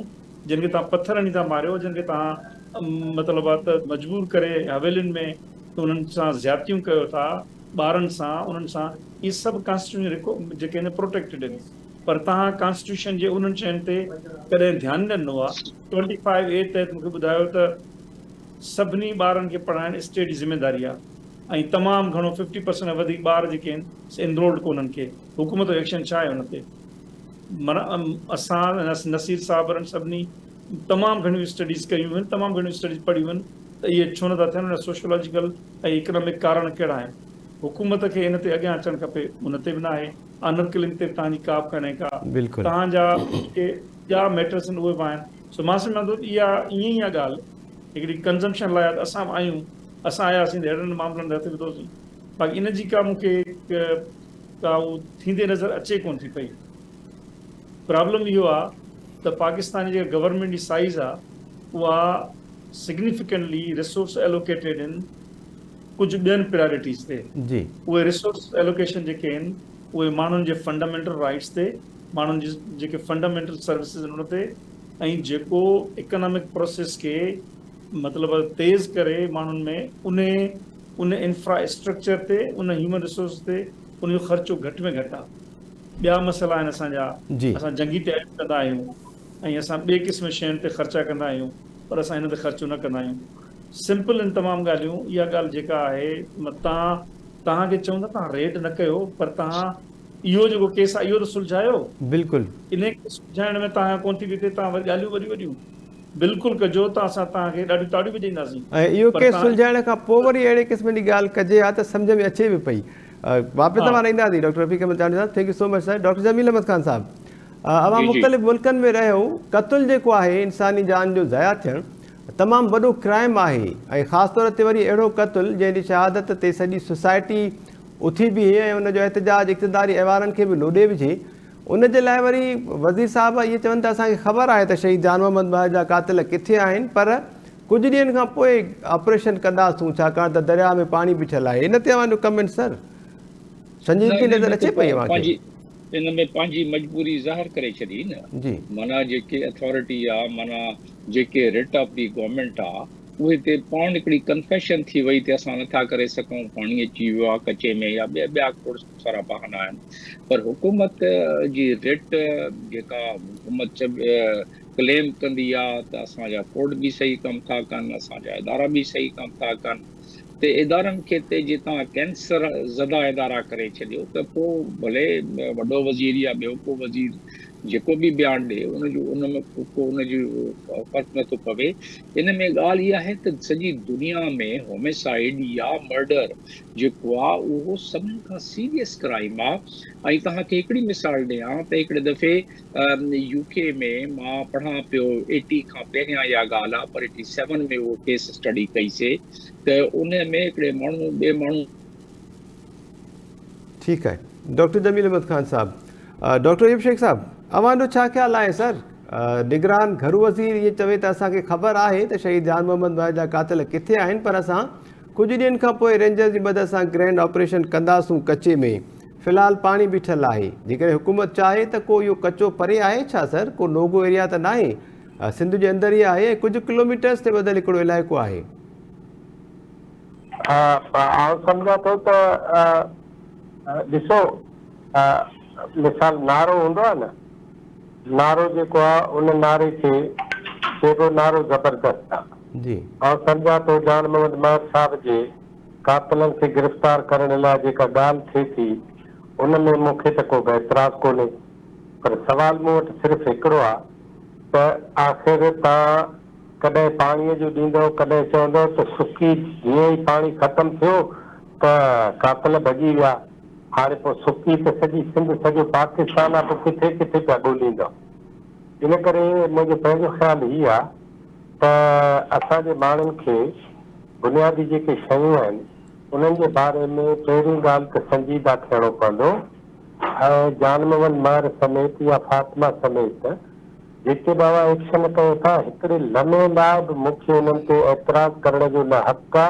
جن کي توهان پٿر هڻي ٿا ماريو جن کي توهان مطلب آ ته مجبور ڪري حويلين ۾ انهن سان زيادتيون ڪيو ٿا ٻارن سان انهن سان اهي سڀ ڪانسٽيٽيوشنل رڪو جيڪي آهن پروٽيڪٽيڊ آهن پر توهان ڪانسٽيٽيوشن جي انهن شين تي ڪڏهن ڌيان نه ڏنو آ 25 اي تحت مون کي ٻڌايو ته سڀني ٻارن کي پڙهائڻ اسٽيٽ جي ذميداري آ ۽ تمام گهڻو ففٽي پرسنٽ کان وڌيڪ ٻار جيڪي آهن سي انرولڊ ڪونهن ڪي حڪومت جو ايڪشن ڇا آهي ان تي معنيٰ اسان نصير صاحب وارن سڀني تمام گهڻيون اسٽڊيز ڪيون آهن تمام گهڻيون اسٽڊيز پڙهيون آهن ته اهي ڇو نٿا ٿين ان جا سوشيولاجيڪل ۽ اڪنامڪ ڪارڻ ڪهڙا آهن حڪومت کي ان تي اڳيان اچڻ کپي ان تي به ناهي آنر ڪلنگ تي به توهان جي ڪا به ڪانهي ڪا بلڪل توهان جا جيڪي ٻيا ميٽرس آهن اهي به آهن سو مان سمجهان ٿو ته اها ائين ئي آهي ڳالهه هڪڙي ڪنزمپشن لاء آهي ته اسان به آهيون اسان آياسين ته اهڙن معاملن تي هٿ وڌوسين باقي ان جي ڪا مون کي ڪا هو ٿيندي نظر اچي ڪونه ٿي پئي. پرابلم اهو آهي ته پاڪستان جي جيڪا گورنمينٽ جي سائيز آهي اها سگنيفڪنٽلي ريسورس ايلوڪيٽيڊ آهن ڪجهه ٻين پرائرٽيز تي. جي. اهي ريسورس ايلوڪيشن جيڪي آهن اهي ماڻهن جي فنڊامينٽل رائٽس تي، ماڻهن جي جيڪي فنڊامينٽل سروسز آهن ان تي ۽ جيڪو اڪنامڪ پروسيس کي مطلب تيز ڪري ماڻهن ۾ انهي ان انفرا اسٽرڪچر تي ان هيومن ريسورس تي ان جو خرچو گهٽ ۾ گهٽ آ ٻيا مسئلا آهن اسان جا اسان جنگي تياريون ڪندا آهيون ۽ اسان ٻئي قسم شين تي خرچا ڪندا آهيون پر اسان هن تي خرچو نه ڪندا آهيون سمپل آهن تمام ڳالهيون اها ڳالهه جيڪا آهي تان توهان کي چون ٿا توهان ريڊ نه ڪيو پر توهان اهو جيڪو ڪيس آهي اهو ته سلجهايو. بلڪل. انهي کي سلجهائڻ ۾ توهان کان ڪونه ٿي پئي ٿئي توهان وري ڳالهيون وڏيون وڏيون بلڪل ڪجو ته اسان توهان کي ڏاڍيون تاڙيون به ڏينداسين ۽ اهو پر ڪيس توهان. سلجهائڻ کان پوء وري اهڙي قسم جي ڳالهه ڪجي ها ته سمجهه ۾ اچي به پئي. واپس ها. توهان اينداسين doctor Rafiq Ahmed Chandio sahib thank you so much sir doctor Jamil Ahmed Khan sahib اوهان جي جي. مختلف ملڪن ۾ رهيو قتل جيڪو آهي انساني جان جو ضايع ٿيڻ تمام وڏو ڪرائم آهي ۽ خاص طور تي وري اهڙو قتل جنهن جي شهادت تي سڄي سوسائٽي اٿي بيهي ۽ ان جو احتجاج اقتداري ايوانن کي به لوڏي وجهي ان جي لاء وري وزير صاحب اهي چون ته اسان کي خبر آهي ته شهيد جان محمد مهر جا قاتل ڪٿي آهن پر ڪجهه ڏينهن کان پوء آپريشن ڪنداسون ڇاڪاڻ ته درياء ۾ پاڻي بيٺل آهي ان تي اوهان جو ڪمينٽ سر نه سنجيدگي ان نظر ۾ اچي ته پئي اوهان کي؟ پنهنجي ان ۾ پنهنجي مجبوري ظاهر ڪري ڇڏي نه جي. معنيٰ جيڪي اٿارٽي آ معنيٰ جيڪي رٽ آف the government آ اهي تي پاڻ هڪڙي ڪنفيشن ٿي وئي ته اسان نٿا ڪري سگهون پاڻي اچي ويو آ ڪچي ۾ يا ٻيا ٻيا کوڙ سارا بهانا آهن پر حڪومت جي رٽ جيڪا حڪومت ڪليم ڪندي آ ته اسان جا ڪورٽ به صحيح ڪم ٿا ڪن اسان جا ادارا به صحيح ڪم ٿا ڪن ته ادارن کي تي جي توهان ڪينسر زده ادارا ڪري ڇڏيو ته پوء ڀلي وڏو وزير يا ٻيو ڪو وزير جيڪو به بيان ڏي ان جو ان ۾ ڪو ان جو فرق نٿو پوي. ان ۾ ڳالهه اها آهي ته سڄي دنيا ۾ هوميسائيڊ يا مرڊر جيڪو آهي اهو سڀني کان سيريس ڪرائيم آهي ۽ توهان کي هڪڙي مثال ڏيان ته هڪڙي دفعي يو ڪي ۾ مان پڙهان پيو ايٽي کان پهريان اها ڳالهه آهي پر ايٽي سيون ۾ اهو ڪيس اسٽڊي ڪئي سي ته ان ۾ هڪڙي ماڻهو ٻئي ماڻهو ٺيڪ آهي ڊاڪٽر جميل احمد خان صاحب ڊاڪٽر ايوب شيخ صاحب اوهان جو ڇا خيال آهي سر نگران گهرو وزير ائين چوي ته اسان کي خبر آهي ته شهيد جان محمد مهر جا قاتل ڪٿي آهن پر اسان ڪجهه ڏينهن کان پوء رينجرز جي مدد سان گرينڊ آپريشن ڪنداسون ڪچي ۾ في الحال پاڻي بيٺل آهي. جيڪڏهن حڪومت چاهي ته ڪو اهو ڪچو پري آهي ڇا سر؟ ڪو نوگو ايريا ته ناهي. سنڌ جي اندر ئي آهي ۽ ڪجهه ڪلوميٽرز تي ٻڌل هڪڙو علائقو آهي. آئون سمجهان ٿو ته ڏسو مثال نعرو هوندو آهي نه نعرو جيڪو آهي ان نعري کي چئبو نعرو زبردست آهي. جي. آئون سمجهان ٿو جان محمد مهر صاحب جي قاتلن کي گرفتار ڪرڻ لاء جيڪا ڳالهه ٿئي ٿي، ان ۾ مون کي ته ڪو به اعتراض ڪونهي، پر سوال مون وٽ صرف هڪڙو آ ته آخر تان ڪڏهن پاڻيء جو ڏيندؤ، ڪڏهن چوندؤ ته سڪي جيئن ئي پاڻي ختم ٿيو ته قاتل ڀڄي ويا. هاڻي پوء سڪي ته سڄي سنڌ سڄو پاڪستان آ پوء ڪٿي ڪٿي پيا ڳوليندؤ. ان ڪري منهنجو پنهنجو خيال هي آ ته اسان جي ماڻهن کي بنيادي جيڪي شيون آهن انهن جي باري ۾ پهرين ڳالهه ته سنجيده ٿيڻو پوندو ۽ جان محمد مهر سميت يا فاطمه سميت جيڪي به اوهان ايڪشن ڪيو ٿا هڪڙي لمحي لاء به مون کي انهن تي اعتراض ڪرڻ جو نه حق آ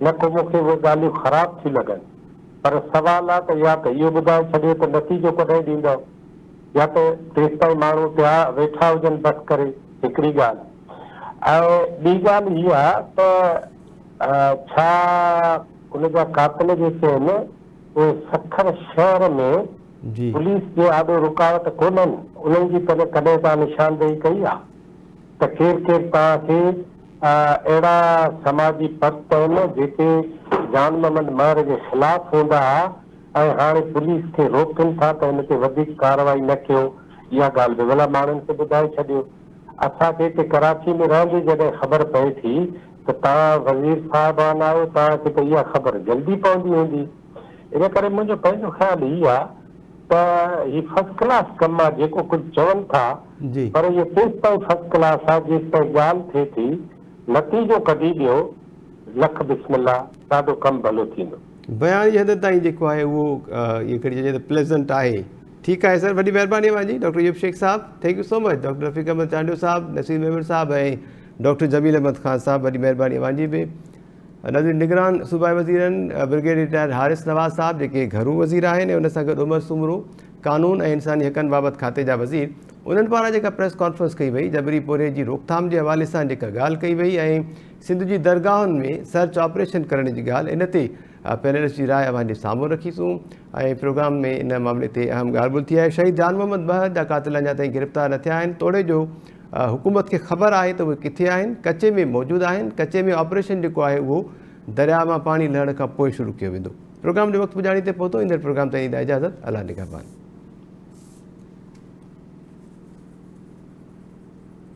نه ڪو مون کي اهي ڳالهيون خراب ٿيون لڳن. پر سوال آ ته يا ته اهو ٻڌائي ڇڏيو ته نتيجو ڪڏهن ڏيندؤ يا ته تيستائين ماڻهو پيا ويٺا هجن بس ڪري هڪڙي ڳالهه ۽ ٻي ڳالهه هي آ ته ڇا ان جا قاتل جيڪي آهن اهي سکر شهر ۾ پوليس جي آڏو رڪاوٽ ڪونهن انهن جي ته ڪڏهن توهان نشاندهي ڪئي آ ته ڪير ڪير توهان کي اهڙا سماجي پرست آهن جيڪي جان محمد مهر جي خلاف هوندا ها ۽ هاڻي پوليس کي روڪين ٿا ته هن تي وڌيڪ ڪارروائي نه ڪيو اها ڳالهه به ڀلا ماڻهن کي ٻڌائي ڇڏيو. اسان کي هتي ڪراچي ۾ رهندي جڏهن خبر پئي ٿي ته توهان وزير صاحبان آهيو توهان کي ته اها خبر جلدي پوندي هوندي ان ڪري منهنجو پنهنجو خيال هي آ ته هي فرسٽ ڪلاس ڪم آ جيڪو ڪجهه چون ٿا پر اهو تيستائين فرسٽ ڪلاس آ جيستائين ڳالهه ٿئي ٿي نتيجو ڪڍي ڏيو لک بسم الله ڏاڍو ڪم ڀلو ٿيندو. بيان جي حد تائين جيڪو آهي اهو ائين کڻي چئجي ته پليزنٽ آهي. ٺيڪ آهي سر وڏي مهرباني اوهان جي ڊاڪٽر ايوب شيخ صاحب thank you so much doctor Rafiq Ahmed Chandio صاحب نصير ميمڻ صاحب ۽ ڊاڪٽر جميل احمد خان صاحب وڏي مهرباني اوهان جي به. ناظرين نگران صوبائي وزيرن برگيڊيئر رٽائرڊ حارث نواز صاحب جيڪي گهرو وزير آهن ۽ ان سان گڏ عمر سومرو قانون ۽ انساني حقن بابت کاتي جا وزير انهن پاران جيڪا پريس ڪانفرنس ڪئي وئي جبري پورهيي جي روڪٿام جي حوالي سان جيڪا ڳالهه ڪئي وئي ۽ سنڌ جي درگاهن ۾ سرچ آپريشن ڪرڻ جي ڳالهه ان تي پينلسٽ جي راء اوهان جي سامهون رکي سون ۽ پروگرام ۾ ان معاملي تي اهم ڳالهه ٻولهه ٿي آهي شهيد جان محمد بحر جا قاتل اڃا تائين گرفتار نه ٿيا آهن توڙي جو حڪومت کي خبر آهي ته اهي ڪٿي آهن، ڪچي ۾ موجود آهن، ڪچي ۾ آپريشن جيڪو آهي اهو درياء مان پاڻي لهڻ کان پوء شروع ڪيو ويندو. پروگرام جو وقت پڄاڻي تي پهتو، ايندڙ پروگرام تائين ڏيندا اجازت، الله نگهبان.